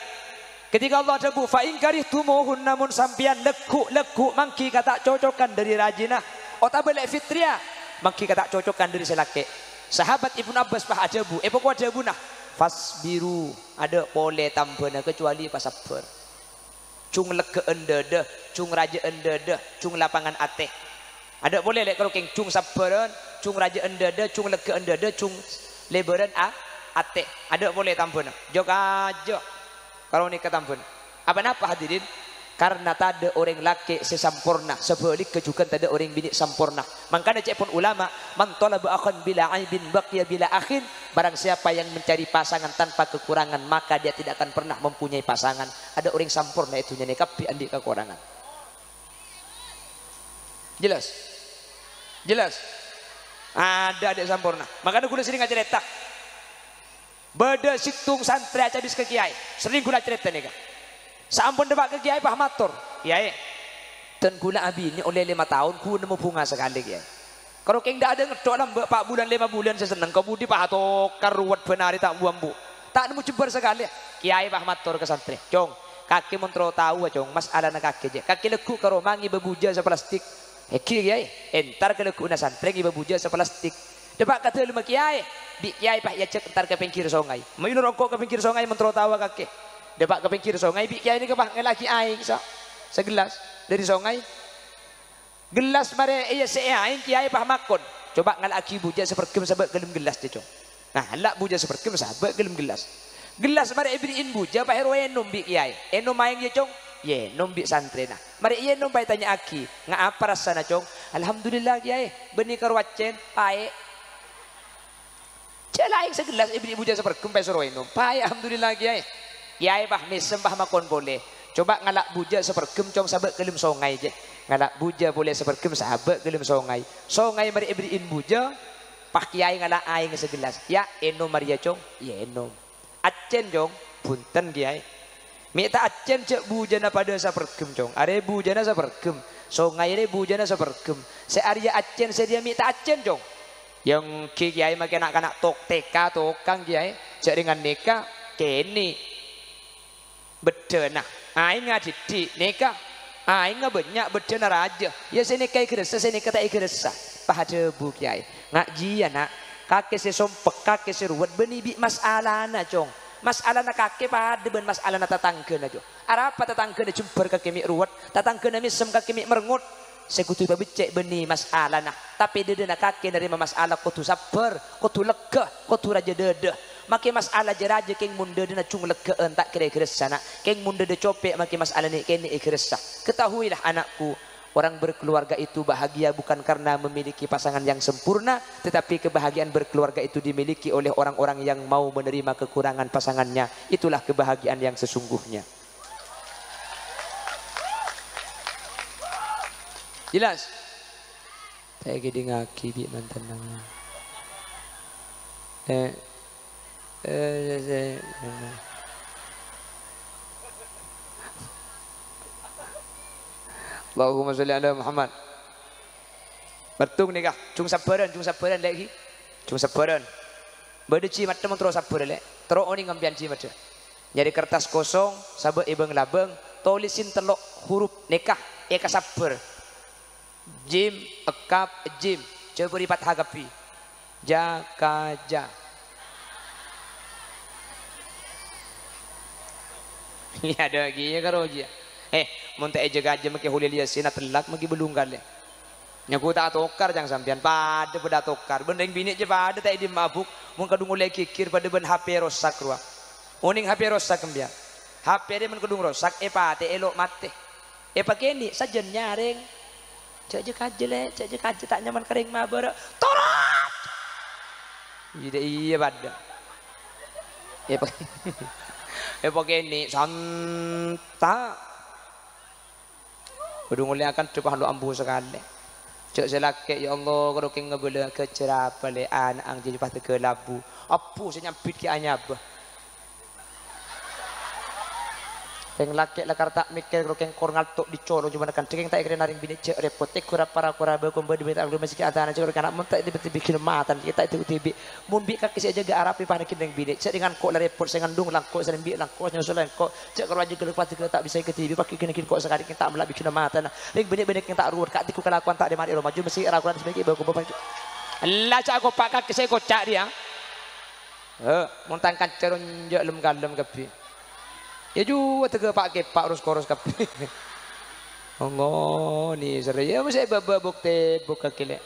Ketika Allah adhâbu, "Fa in karihtumuhunna," mon sampèyan lagghu'-lagghu' mangghi kata' cocokan dâri rajina, otabâ Lè' Fitria mangghi kata' cocokan dâri sè lakè'. Sahabat Ibnu Abbas pas adhâbu, èpoko adhâbuna, "Fasbiru, adâ' polè tambhâna kacuali pasabbhâr. Jung leggâ'ân dâdâ, jung rajâ'ân dâdâ, jung lapangan atè." Adâ' polè lè' karo kèng, jung sabbhârân, jung rajâ'ân dâdâ, jung leggâ'ân dâdâ, jung lèbârân a-, atè. Adâ' polè tambhâna. Jâ-kajâ karo nèka tambhâna. Apa napa, hadirin? Karna tadâ' orèng lakè' sè samporna, sabhâligghâ jhughân tadâ' orèng binè' samporna. Mangkana ca'èpon ulama, "Man talaba akhan bila aibin baqiya bila akhin." Barang siapa yang mencari pasangan tanpa kekurangan, maka dia tidak akan pernah mempunyai pasangan. Adâ' orèng samporna è dhunnya nè kabbhi andi' kakorangan. Jelas? Jelas? Adâ', adâ' samporna. Mangkana ghulâ serrèng acarèta. Bâdâ sèttong santrè acabis ka kèyaè. Serrèng ghulâ acarèta nèka. Saampon dâpa' ka kèyaè pas mator, "Kèyaè, dân ghulâ abinè ollè lèma taon, ghu nemmo bhunga sakalè, kèyaè. Karo kèng dâ'-adâ' ngetthok lambâ' pa' bulân lèma bulân sè senneng, ka budi pas atokar ruwet bân arè ta' bu-ambu. Ta' nemmo jebbhâr sakalè." Kèyaè pas mator ka santrè, "Cong, kakè mon terro taowa, Cong, masalana kakè, jâ'. Kakè lagghu' ka roma ngèbâ bujâ saplastik." Èngghi, kèyaè, èntar ka lagghu'na santrè ngèbâ bujâ saplastik. Dâpa' ka dâlemma kèyaè, bi' kèyaè pas èajhâk èntar ka pèngghir songay. Mayu noro' engko' ka pèngghir songay mon terro taowa kakè. Dâpa' ka pèngghir songay, bi' kèyaè nèka pas ngèla'aghi aèng sa-, sagellas dâri songay. Gellas marè èessè'è aèng, kèyaè pas makon, "Coba ngèla'aghi bujâ saperghem sabâ' ghâlem gellas, jâ', Cong." Nah, la' bujâ saperghem sabâ' ghâlem gellas. Gellas marè èberri'in bujâ, pas èro ènom bi' kèyaè. "Ènom aèng, yâ, Cong?" Ènom bi' santrèna. Marè ènom pas ètanya'aghi, "Nga' apa rassana, Cong?" "Alhamdulillah, kèyaè. Bânnè karo accèn, paè'." Jâ' la aèng sagellas èberri' bujâ saperghem pas èsoro ènom. Paè', alhamdulillah, kèyaè. Kèyaè pas mèsem pas makon polè, "Coba ngala' bujâ saperghem, Cong, sabâ' ghâlem songay, jâ'." Ngala' bujâ polè saperghem sabâ' ghâlem songay. Songay marè èberri'in bujâ, pas kèyaè ngala' aèng sagellas. "Yâ, ènom arèya, Cong." "Iyâ, ènom." "Accèn, Cong." "Bhunten, kèyaè." "Mè' ta' accèn jâ' bujâna padâ saperghem, Cong. Arèya bujâna saperghem, songay rè bujâna saperghem. Sè arèya accèn, sè rèya mè' ta' accèn, Cong." "Yâ èngghi, kèyaè, makè na'-kana' tok-, tèka tokang, kèyaè. Jâ' rèng nèka kènè' bâddhâna. Aèngnga dhiddhi', nèka aèngnga bânnya', bâddhâna rajâ. Yâ sè nèka èghâressa, sè nèka ta' èghâressa." Pas adhâbu kèyaè, "Nga' jiyâ, Na'. Kakè sè sompek, kakè sè ruwet bânnè bi' masalana, Cong. Masalana kakè padâ bân masalana tatangghâna, Cong. Arapa tatangghâna jembhâr kakè mè' ruwet, tatangghâna mèsem kakè mè' merengngot. Sè kodhu èpabhecce' bânnè masalana, tapè dâdâna kakè narèma masala kodhu sabbhâr, kodhu leggâ, kodhu rajâ dâdâ. Makè masala jâ-rajâ kèng mon dâdâna jung leggâ'ân ta' kèra èghâressa, Na'. Kèng mon dâdâ copè' makè masala nè'-kènè' èghâressa. Ketahuilah, anakku, orang berkeluarga itu bahagia bukan karena memiliki pasangan yang sempurna, tetapi kebahagiaan berkeluarga itu dimiliki oleh orang-orang yang mau menerima kekurangan pasangannya. Itulah kebahagiaan yang sesungguhnya." Jelas? Ta' èkèdingngaghi bi' mantanna. Eh, eh, eh, eh. Allahumma sholli ala Muhammad. Bâdhung nèka, jung sabbhârân, jung sabbhârân, lè', ghi. Jung sabbhârân. Bâdâ jhi maddhâ mon terro sabbhâr, lè'. Terro onèng sampèyan jhi maddhâ. Nyarè kertas kosong, sabâ' è bâng-labâng, tolèsin tello' huruf nèka èkasabbhâr. Jim, èkap, jim. Jâ bâri' fatha kabbhi. Ja, ka, ja. Iyâ, dâgiyâ karo jiyâ. Eh, mon ta' èjâgâ jâ makè Kholil Yasin, atellak makè bâllung kalè. Nyaku ta' atokar, cang sampèyan. Padâ bâdâ atokar. Bân rèng binè' jâ padâ ta' èdhimma abuk. Mon kadhung ollè ghighir padâ bân H P rosak rowa. Onèng H P rosak sampèyan. H P rè mon kadhung rosak, èpatè'è lo' matè. Èpakènè' sajân nyarèng. Jâ', jâ' kajâ, lè', jâ', jâ' kajâ, ta' nyaman ka rèng mabârâ. Torot! Iyâ, iyâ, padâ. Èpa-, èpakènè' santa'. Kodhu ngollèyakan dâpa' lo' ambu sakalè. Jâ' sè lakè', "Ya Allah, karo kèng ngabâlâ ghâjâr apa, lè', ana' angjâ pas tegghâ labu." Abu sè nyambit ghi' anyabâ. Rèng lakè' lakar ta' mèkkèr karo kèng kor ngalto' dhi' colo' jhubâ' nakan. Dhâkèng ta' èkèrèna rèng binè' jâ' rèpot. Èghur apa ra-kora bâ' kombâ dhâbâ ta' alumè sèkè' atana jâ' karo kana' mon ta' èdhibit-dhibit ghi' matan. Kita itu dhibi'. Mon bi' kakè sè ajâgâ arapa èpanaghina rèng binè'. Jâ' rèng engko' la rèpot sè ngandung, la engko' sè nembi', la engko' sè nyoso, la engko'. Jâ' karo ajâgâ la pati ta' bisa èkadhibi'. Pakè ghina ghi' engko' sakalè kèng ta' mella' bi' ghi' matana. Rèng binè' bânnya' kèng ta' ruwet. Ka' tèngghu kalakowan ta' dâ' marè ro maju mesti ra-kora sè mèkkè bâ' kombâ. Ella, jhâ' akopa' kakè sè èkoca' rèya. He, mon tang kanca ron jhâ' lem-kalem kabbhi. Iyâ juwâ tegghâ pa'-kepa' ros-koros kabbhi. Ongoni serrè, iyâ mosè bâbâ buk-tèbuk kakè lè'.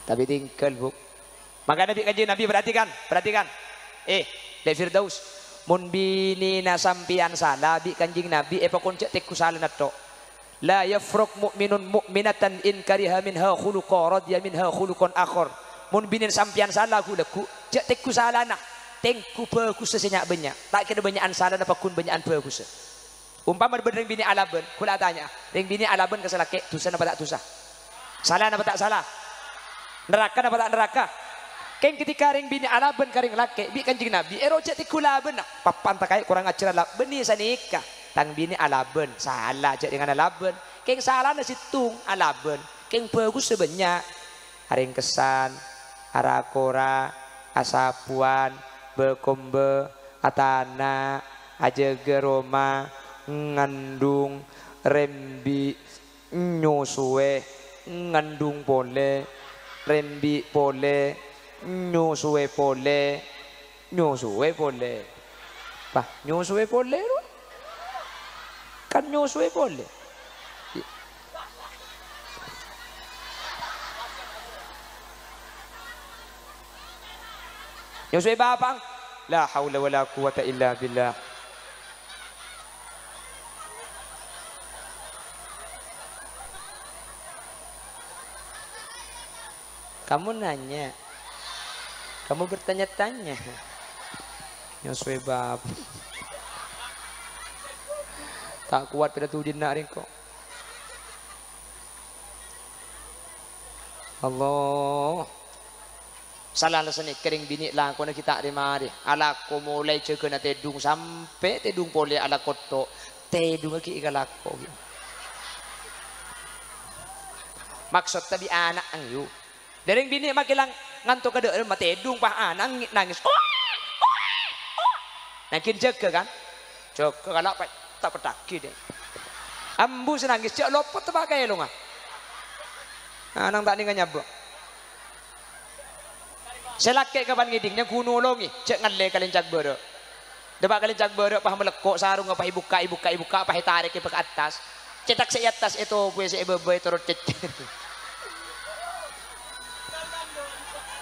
Tapè tinggal, Bu'. Mangkana bi' Kanjeng Nabi, perhatikan, perhatikan. Eh, Lè' Firdaus, mon binèna sampèyan sala, bi' Kanjeng Nabi èpakon jhâ' tengghu salana tok. "La yafruk mu'minun mu'minatan in kariha minha khuluqa radiya minha khuluqan akhar." Mon binèna sampèyan sala ghu-lagghu, jhâ' tengghu salana, tengghu bhâghussa sè nya'-bânnya'. Ta' kèra bânnya'an salana, pagghun bânnya'an bhâghussa. Ompama bâdâ rèng binè' alabân, ghulâ atanya'a, rèng binè' alabân ka sè lakè', dusa napa ta' dusa? Sala napa ta' sala? Naraka napa ta' naraka? Kèng ketika rèng binè' alabân ka rèng lakè', bi' Kanjeng Nabi, "Ero jhâ' tengghu labânna." Papan takaè korang ajhâr alabân, bânnè sanèka. Tang binè' alabân, sala jhâ' rèng alabân. Kèng salana sèttong alabân, kèng bhâghussa bânnya'. Arèngkessan, ara-kora, asapowan, bâ-kombâ, atana', ajâgâ roma, ngandung, rembi', nyosoè, ngandung polè, rembi' polè, nyosoè polè, nyosoè polè. Bâh, nyosoè polè, ro? Kan nyosoè polè. Nyosoè bapa'na. La haula wala quwwata illa billah. Kamu nanya. Kamu bertanya-tanya. Nyosoè bab. Ta' kowat pèra' todhina rèng ko'. Allah. Sala sanèka rèng binè' lakona ghi' ta' rè-marè. Alako molaè jâgâna tèdung sampè' tèdung polè alako to'. Tèdungnga ghi' èkalako. Maksodda bi' ana'na, yu. Dârèng binè' makè lang-, nganto ka dâ'remma tèdung, pas ana' nangès. Nangèn jâgâ, kan? Jâgâ kala' pe-, ta' pettaghi, dè. Ambu sè nangès, jhâ' lopot teppa' ka èlongnga. Ana' ta' nèngal nyabâ'. Sè lakè' kapan ngèdhing, nyangghu nolongè, jhâ' ngallè ka lèncak bârâ'. Dâpa' ka lèncak bârâ' pas malekko' sarongnga pas èbukka', èbukka', èbukka', pas ètarèk èbâ ka attas. Cètak sè è attas ètobhuwâ sè è bâbâ ètorot cècèr.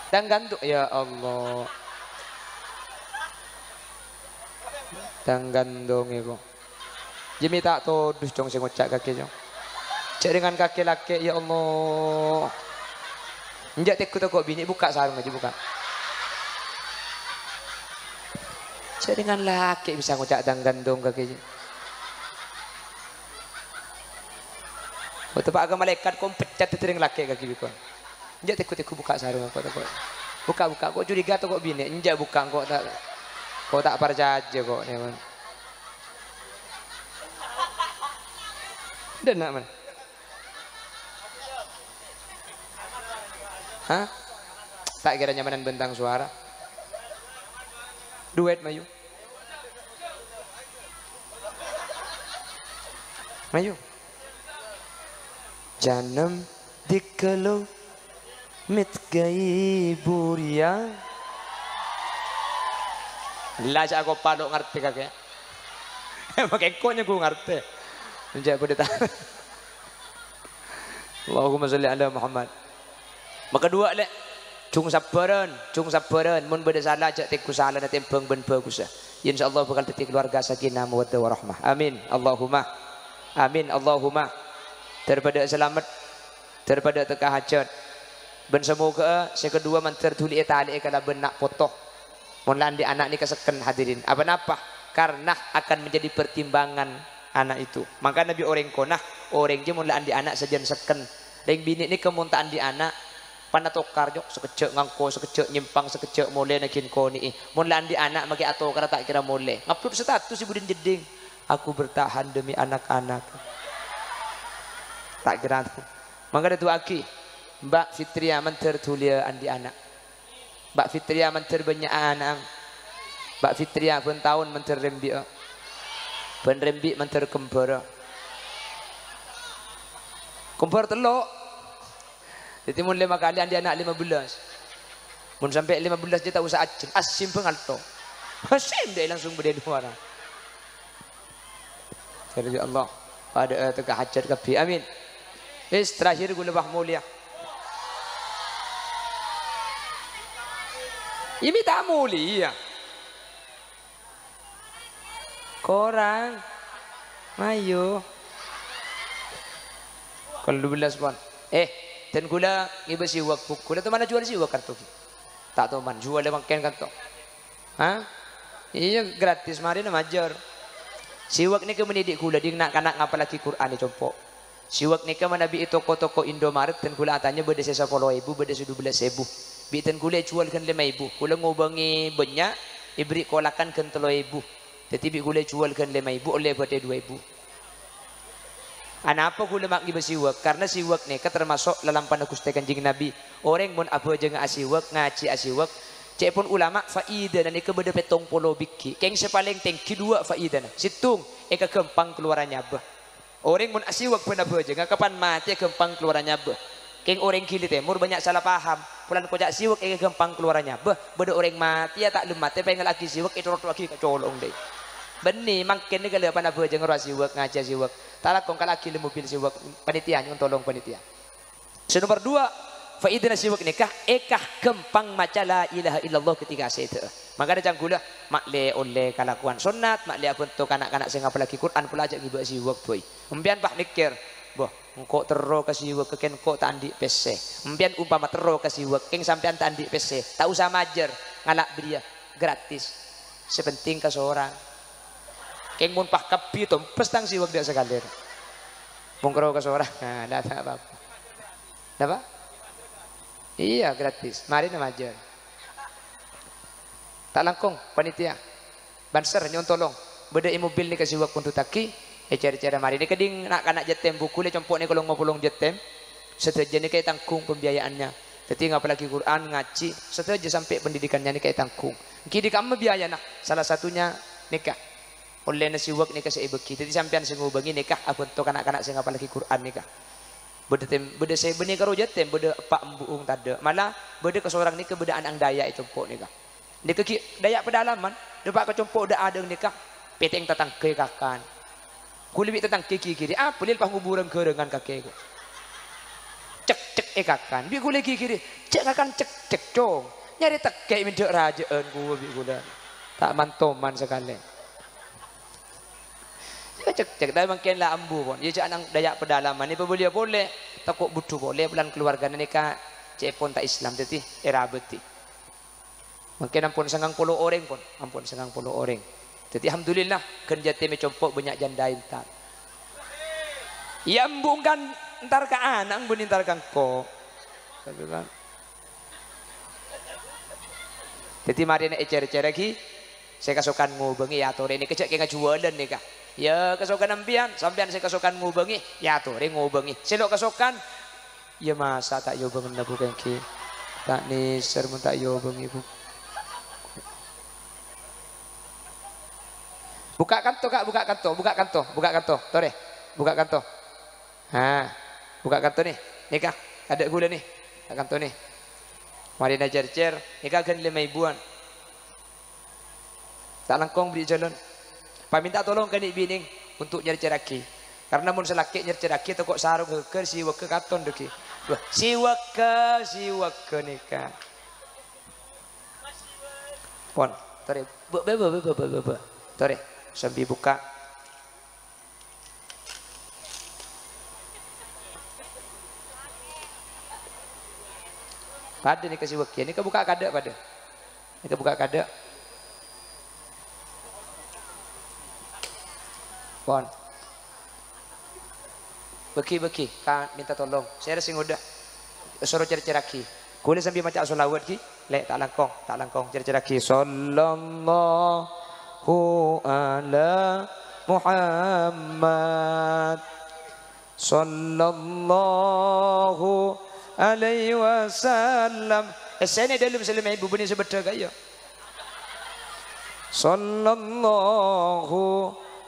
Tang ghânto, ya Allah. Tang ghântong èko. Jâ' mè' ta' todus, Cong, sè ngoca' kakè, Cong. Jâ' rèngan kakè lakè', ya Allah. Enjâ' teggu tako' binè', bukka' sarongnga, jâ' bukka'. Jâ' rèngan lakè' bisa ngoca' tang ghântong kakè, jâ'. Ko' teppa' ka malaèkat, ko' peccet dhâddhi rèng lakè' kakè, bikon. Enjâ' teggu-teggu bukka' sarongnga, ko' tako'. Bukka', bukka', ko' curiga tako' binè', enjâ' bukka' engko' ta', ko' ta' parcajâ ko', nèman. Dâna', man. Hah? Ta' kèra nyamanan bintang suara. Duet, mayu. Mayu. Janem dikelo mit gai buria. La, jâ' akopa lo' ngartè kakè. Makè engko' nyenggu ngartè. Enjâ' bâdâ ta-, Allahumma sholli ala Muhammad. Makaduwâ', Lè', jung sabbhârân, jung sabbhârân. Mon bâdâ sala, jâ' teggu salana, tèmbhâng bân bhâghussa. Insyaallah bhâkal dhâddhi kalowarga sakinah mawaddah warahmah. Amin. Allahumma. Amin. Allahumma. Dâr padâ salamet. Dâr padâ tekka hajât. Bân samoghâ'â sè kaduwâ mandhâr dhuli ètalè'è kalabân na' poto. Mon la andi' ana' nèka sekken, hadirin. Apa-napa? Karena akan menjadi pertimbangan ana' itu. Mangkana bi' orèng kona, orèng jâ mon la andi' ana' sajân sekken. Rèng binè' nèka mon ta' andi' ana', pana tokar, jâ', sakejjhâ' ngangko, sakejjhâ' nyèmpang, sakejjhâ' molè naghin konè'è. Mon la andi' ana' makè atokara ta' kèra molè. Ngupload status è budina jeddhing. "Aku bertahan demi anak-anak." Ta' kèra. Mangkana du'aaghi, Mbak Fitria mandhâr dhuliyâ andi' ana'. Mbak Fitria mandhâr bânnya' ana'na. Mbak Fitria bân taon mandhâr rembi'â. Bân rembi' mandhâr kembhârâ. Kembhâr tello'. Dhâddhi mon lèma kalè andi' ana' lèma bellâs. Mon sampè' lèma bellâs jâ' ta' osa ajhâr. Asim bângal to. Asim dâ' langsung bâdâ è luwara. Jadi, ya Allah, padâ'â teka hajat kabbhi. Amin. Wis, terakhir kaulâ, Pak, molèya. Ini ta' molèya. Korang. Mayu. Tello bellâs pon. Eh, dân kaulâ ngibâ siwak, Bu. Kaulâ toman ajhuwâl siwak kanto ghi. Ta' toman, jhuwâlâ mangkèn kanto. Hah? Iyâ, gratis, marèna majâr. Siwak nèka mènè dhi' kaulâ, ding na'-kana' ngapallaghi Qur'an è compo'. Siwak nèka manabi è toko-toko Indomaret, dân kaulâ atanya bâdâ sè sapolo èbu, bâdâ sè dubellâs èbu. Bi' dân kaulâ èjhuwâl ghân lèma èbu. Kaulâ ngobângè bânnya', èberri' kolakan ghân tello èbu. Dhâddhi bi' kaulâ èjhuwâl ghân lèma èbu, ollè bâtè dua èbu. Anapa kaulâ ma' ngibâ siwak? Karna siwak nèka tamaso' lalampana Ghustè Kanjeng Nabi. Orèng mon abhâjânga asiwak, ngajhi asiwak, ca'èpon ulama, faidana nèka bâdâ pèttong polo bighi'. Kèng sè palèng tèngghi duwâ' faidana. Sèttong, èkaghâmpang kalowarra nyabâ. Orèng mon asiwak bân abhâjânga, kapan matèya ghâmpang kalowarra nyabâ. Kèng orèng ghili tèmor bânnya' sala paham. Polana koca' siwak èkaghâmpang kalowarra nyabâ, bâdâ orèng matèya ta' lem matè, pèngellaghi siwak, ècorotowaghi ka colo'na dâi. Bânnè, mangkèn nèka lè pan abhâjânga rowa siwak, ngajhi siwak. Ta' langkong kallaghi lem mobil siwak, panitia, nyo'on tolong panitia. Sè nomer duwâ', faidana siwak nèka, èkaghâmpang maca la ilaha illallah ketika sèdâ'â. Mangkana ca'na kaulâ, ma' lè ollè kalakowan sonnat, ma' lè abhânto ka na'-kana' sè ngapallaghi Qur'an, pola ajâ' ngibâ siwak, boy. Empèyan, Pak, mèkkèr, "Bâh, engko' terro ka siwak, kèng engko' ta' andi' pèssè." Empèyan umpama terro ka siwak, kèng sampèyan ta' andi' pèssè, ta' osa majâr, ngala' bâriyâ, gratis. Sè pentèng kasorang. Kèng mon pas kabbhi tompes tang siwak dâ' sakalèr. Mon terro kasorang, nah, ta' apa-apa. Napa? Iyâ, gratis. Marèna majâr. Ta' langkong, panitia. Banser, nyo'on tolong. Bâdâ è mobil nèka siwak pondhuttaghi, ècèr-cèr marè. Nèka ding na'-kana' jâtèm, Bu, kaulâ compo' nèka longo polong jâtèm. Sadhâjâ nèka ètangghung pembiayaannya. Dhâddhi ngapallaghi Qur'an, ngajhi, sadhâjâ sampè' pendidikannya nèka ètangghung. Èngghi dhi kamma biayana, salah satunya nèka. Ollèna siwak nèka sè èbâghi. Dhâddhi sampèyan sè ngobângè nèka abhânto ka na'-kana' sè ngapallaghi Qur'an nèka. Bâdâ tèm-, bâdâ sè bânnè karo jâtèm, bâdâ eppa' embu'eng tadâ'. Mala bâdâ kasorang nèka bâdâ an-, andâ' è compo' nèka. Nèka ghi' dâjâ pedalaman, dâpa' ka compo' dâ'-adâ'eng nèka, pètèng tatangghâ èkakan. Kaulâ bi' tatangghâ ghighiri, apa lè pas ngobhurân ghârângan kakè ko. Cek-cek èkakan, bi' kaulâ ghighiri, "Jhâ' ngakan cek-cek, Cong. Nyarè tèghâ' mèndhâ' rajâ'ân kowa bi' kaulâ. Ta' man-toman sakalè." Ya, cek-cek, tapè mangkèn la ambu, pon. Ya, jhâ' nang dâjâ pedalaman, èpabâliyâ polè, tako' budhu polè, polana kalowarghâna nèka ca'èpon ta' Islam, dhâddhi èrabâdhi. Mangkèn ampon sangang polo orèng, pon. Ampon sangang polo orèng. Dhâddhi, alhamdulillah, ghân jâtèm è compo' bânnya' jhândhâ entar. Ya, ambu kan entar ka ana', bânnè entar ka engko'. Tapi, kan. Dhâddhi, marèna ècèr-cèrraghi, sè kasokan ngobângè, èyatorè nèka, jhâ' kèng ajhuwâlân nèka. Ya, kasokan sampèyan, sampèyan sè kasokan ngobângè, èyatorè ngobângè. Sè lo' kasokan, ya masa ta' èobângana, Bu, kènggi. Ta' nèser mon ta' èobângè, Bu. Bukka' kanto, Ka', bukka' kanto, bukka' kanto, bukka' kanto. Torè, bukka' kanto. Ha, bukka' kanto, nè. Nèka, adâ' ghulâ, nè. Bukka' kanto, nè. Marèna cèr-cèr, nèka ghân lèma èbuwân. Ta' langkong bâri' jhâlân. Pamènta tolong ka nè' binè untuk nyèr-cèrraghi. Karna mon sè lakè' nyèr-cèrraghi tako' sarong ghâghâr siwâghâ katon dhâggi'. Wah, siwâghâ, siwâghâ nèka. Pon, torè. Bâ, bâ, bâ. Torè, sambi bukka'. Padâ nèka siwâghâ, nèka bukka' kadâ' padâ. Nèka bukka' kadâ'. Pon. Bâgi-bâgi, ka mènta tolong. Sèra sè ngodâ. Soro cèr-cèrraghi. Ghulâ sambi maca sholawat ghi. Lè', ta' langkong, ta' langkong. Cèr-cèrraghi. Sallallahu ala Muhammad. Sallallahu alaihi wasallam. Essèna dâlem sè lèma èbu bânnè sè bâddhâ kaya. Sallallahu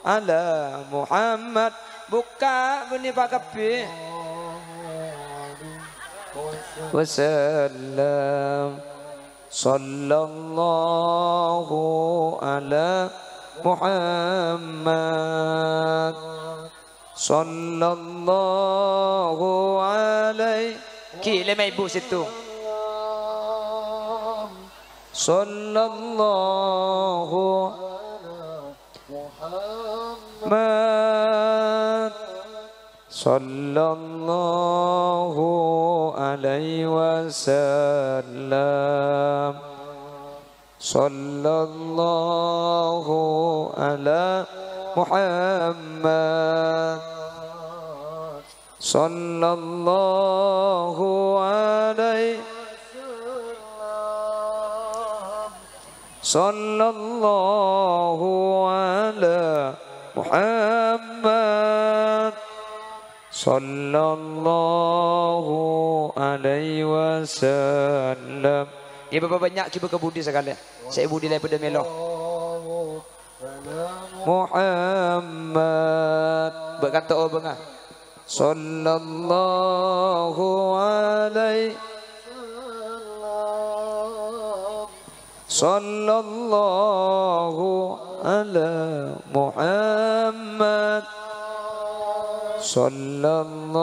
ala Muhammad. Bukka' bânnè pakabbhi. Wasallam. Sallallahu ala Muhammad. Sallallahu alaihi. Ki, lèma èbu sèttong. Sallallahu Muhammad. Sallallahu alaihi wasallam. Sallallahu ala Muhammad. Sallallahu alaihi. Sallallahu ala Muhammad. Sallallahu alaihi wasallam. Ngghi, Bapa', bânnya' ghibâ ka budi sakalè. Sè è budi la padâ mèlo. Muhammad. Bâ' kanto obângnga. Sallallahu alaihi. Sallallahu ala Muhammad. Sallallahu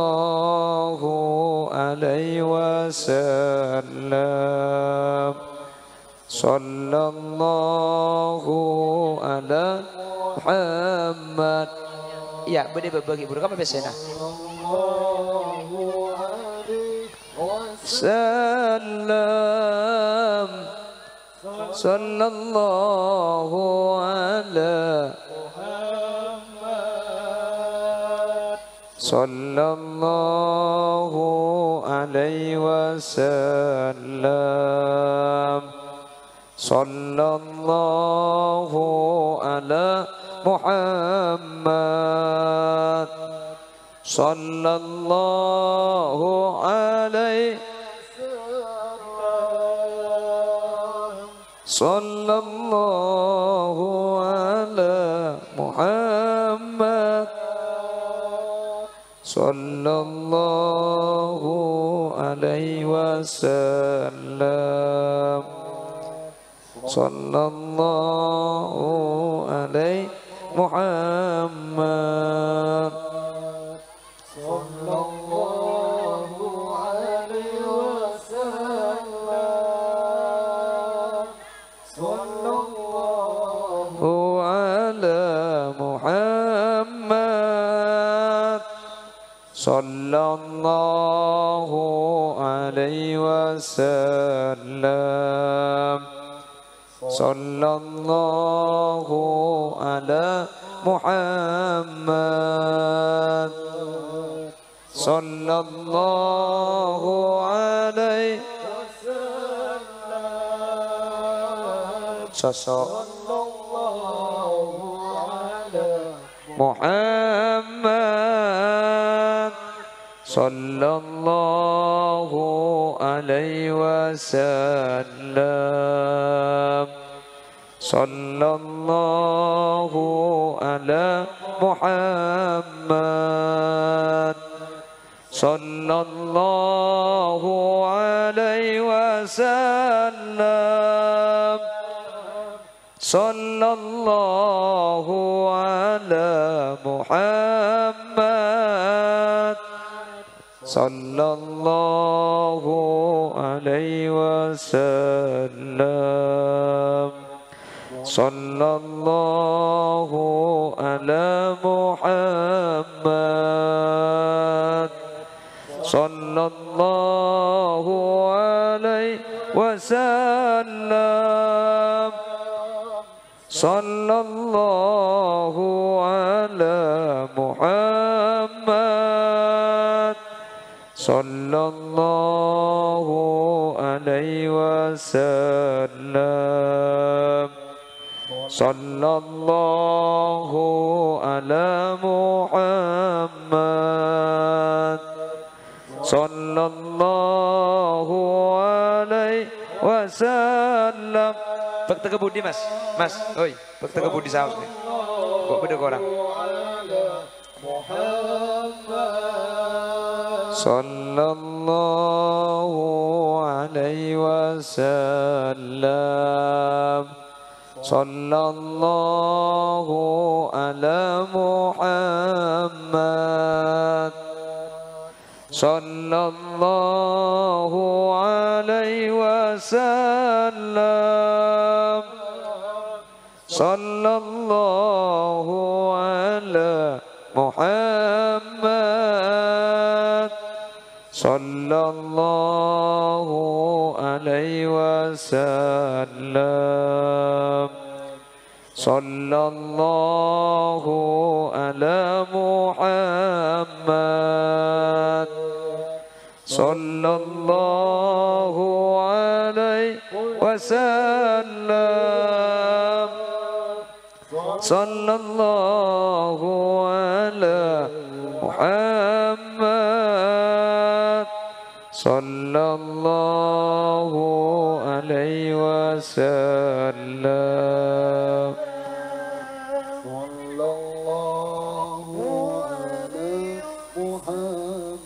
alaihi wasallam. Sallallahu ala Muhammad. Iyâ, bâdâ bâbâ ghi' buru, kapa pèssèna? Sallam. Sallallahu ala Muhammad. Sallallahu alaihi wasallam. Sallallahu ala Muhammad. Sallallahu alaihi. Sallallahu ala Muhammad. Sallallahu alaihi wasallam. Sallallahu alaihi Muhammad. Sallallahu alaihi wasallam. Sallallahu ala Muhammad. Sallallahu alaihi wasallam. Sallallahu ala Muhammad. Sallallahu alaihi wasallam. Sosok. Sallallahu ala Muhammad. Sallallahu alaihi wasallam. Sallallahu ala Muhammad. Sallallahu alaihi wasallam. Sallallahu ala Muhammad. Sallallahu alaihi wasallam. Sallallahu ala Muhammad. Sallallahu alaihi wasallam. Sallallahu ala Muhammad. Sallallahu alaihi wasallam. Sallallahu ala Muhammad. Sallallahu alaihi wasallam. Bâkta ka budi, Mas? Mas, oi, bâkta ka budi saos nè. Kok bâdâ korang? Sallallahu alaihi wasallam. Sallallahu ala Muhammad. Sallallahu alaihi wasallam. Sallallahu ala Muhammad. Sallallahu alaihi wasallam. Sallallahu ala Muhammad. Sallallahu alaihi wasallam. Sallallahu ala Muhammad. Sallallahu alaihi wasallam. Sallallahu ala Muhammad.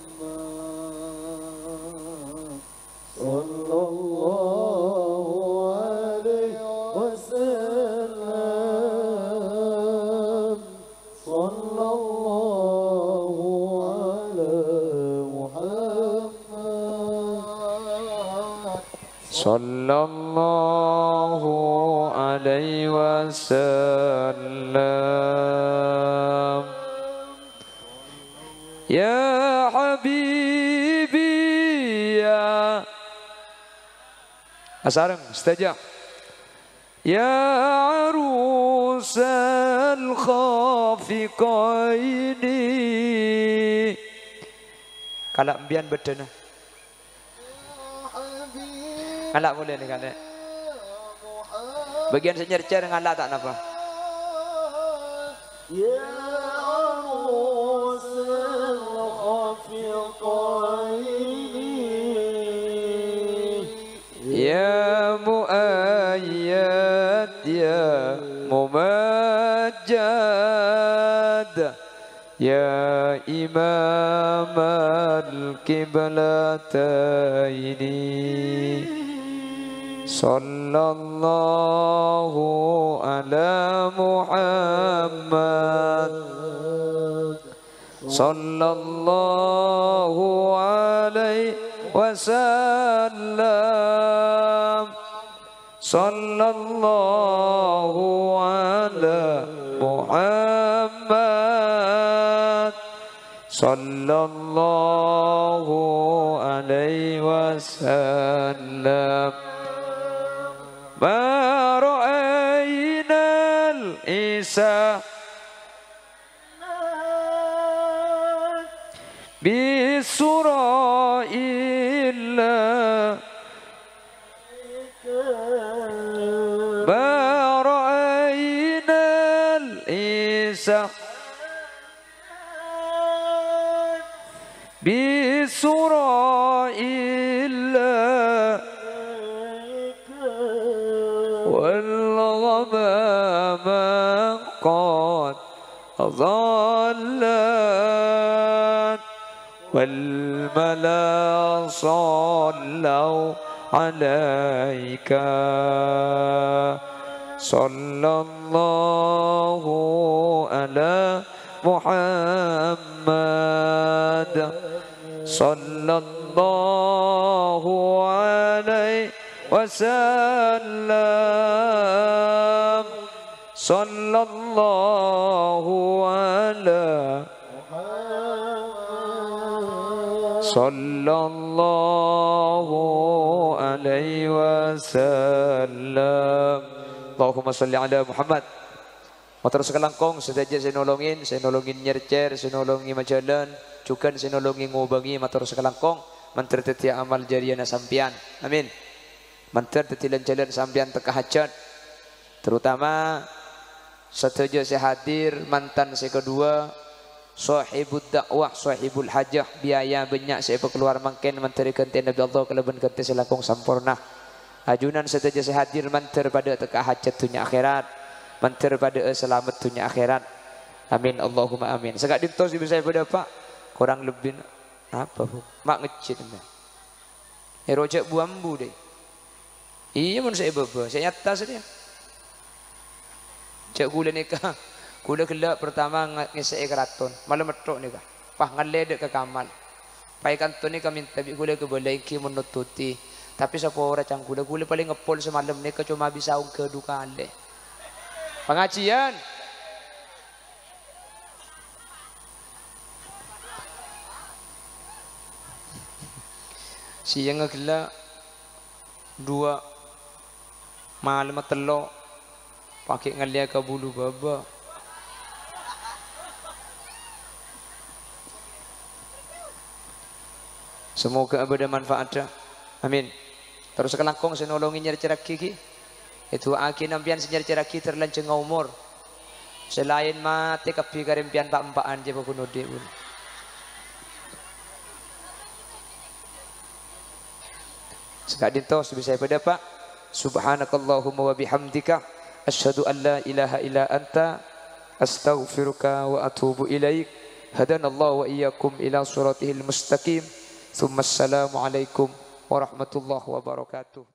Sallallahu alaihi wasallam. Sallallahu ala Muhammad. Sallallahu alaihi wasallam. Ya habibi, ya. Asareng, sadhâjâ. Ya arusal khafiqaini. Kala' embiyan bâddhâna. Ngala' polè nè, Kak, nè. Bâgiyân sè nyèr-cèr ngala' ta' napa. Ya arusal khafiqaini. Ya muayyad, ya mumajjad. Ya imamal qiblataini. Sallallahu ala Muhammad. Sallallahu alaihi wasallam. Sallallahu ala Muhammad. Sallallahu alaihi wasallam. Ma ra'ainal isa bisura illa ma ra'ainal isa bisura illa wal ghamama qad adallat wal mala sallau alaika. Sallallahu ala Muhammad. Sallallahu alaihi wasallam. Sallallahu ala Sallallahu alaihi wasallam. Allahumma shalli ala Muhammad. Mator sakalangkong sadhâjâ sè nolongin, sè nolongin nyèr-cèr, sè nolongin majhâlân, jhughân sè nolongin ngobângè, mator sakalangkong, mandhâr dhâddhiyâ amal jariyana sampèyan. Amin. Mandhâr dhâddhi lan-jhâlân sampèyan tekka hajhât. Terutama sadhâjâ sè hadir, mantan sè kaduwâ, sahibud dakwah, sahibul hajah, biaya bânnya' sè èpakalowar mangkèn mandhâr èghântèyè Nabi Allah kalabân ghântè sè langkong samporna. Ajunan sadhâjâ sè hadir mandhâr padâ tekka hajhât dhunnya akhèrat. Mandhâr padhâ'â salamet dhunnya akhèrat. Amin, Allahumma amin. Sè ka'dinto sè bisa èpadâpa', korang lebbina. Apa, Bu? Ma' ngejjit, mè'. È rojâ' bu-ambu, dâi. Iyâ, mon sè è bâbâ, sè nyata sadhâjâ. Jhâ' ghulâ nèka, ghulâ ghellâ' pertama nga-, ngèssè'è karaton, malem ètto' nèka. Pas ngallè dâ' ka kamal. Pas è kanto nèka mènta bi' ghulâ kabâlâ èngghi mon nototi. Tapè sapora ca'na ghulâ, ghulâ palèng ngeppol samalem nèka coma bisa ongghâ du kalè. Pangajiyân. Sèyang ghellâ' duwâ', malem tello', pas ghi' ngallèya ka bulu bâbâ. Semoga bâdâ manfaatnya. Amin. Terros kalangkong sè nolongè nyèr-cèrraghi ghi. Èdu'aaghi sampèyan sè nyèr-cèrraghi ter lanjhângnga omor. Sè laèn matè kabbhi karè sampèyan pa'-empa'an jhâ' paggun odi', Bu. Sè ka'dinto sè bisa èpadâpa'. Subhanakallahumma wa bihamdika, asyhadu an la ilaha illa anta, astaghfiruka wa atubu ilaik. Hadanallahu wa iyyakum ila siratihil mustaqim. Tsumma assalamu alaikum warahmatullahi wabarakatuh.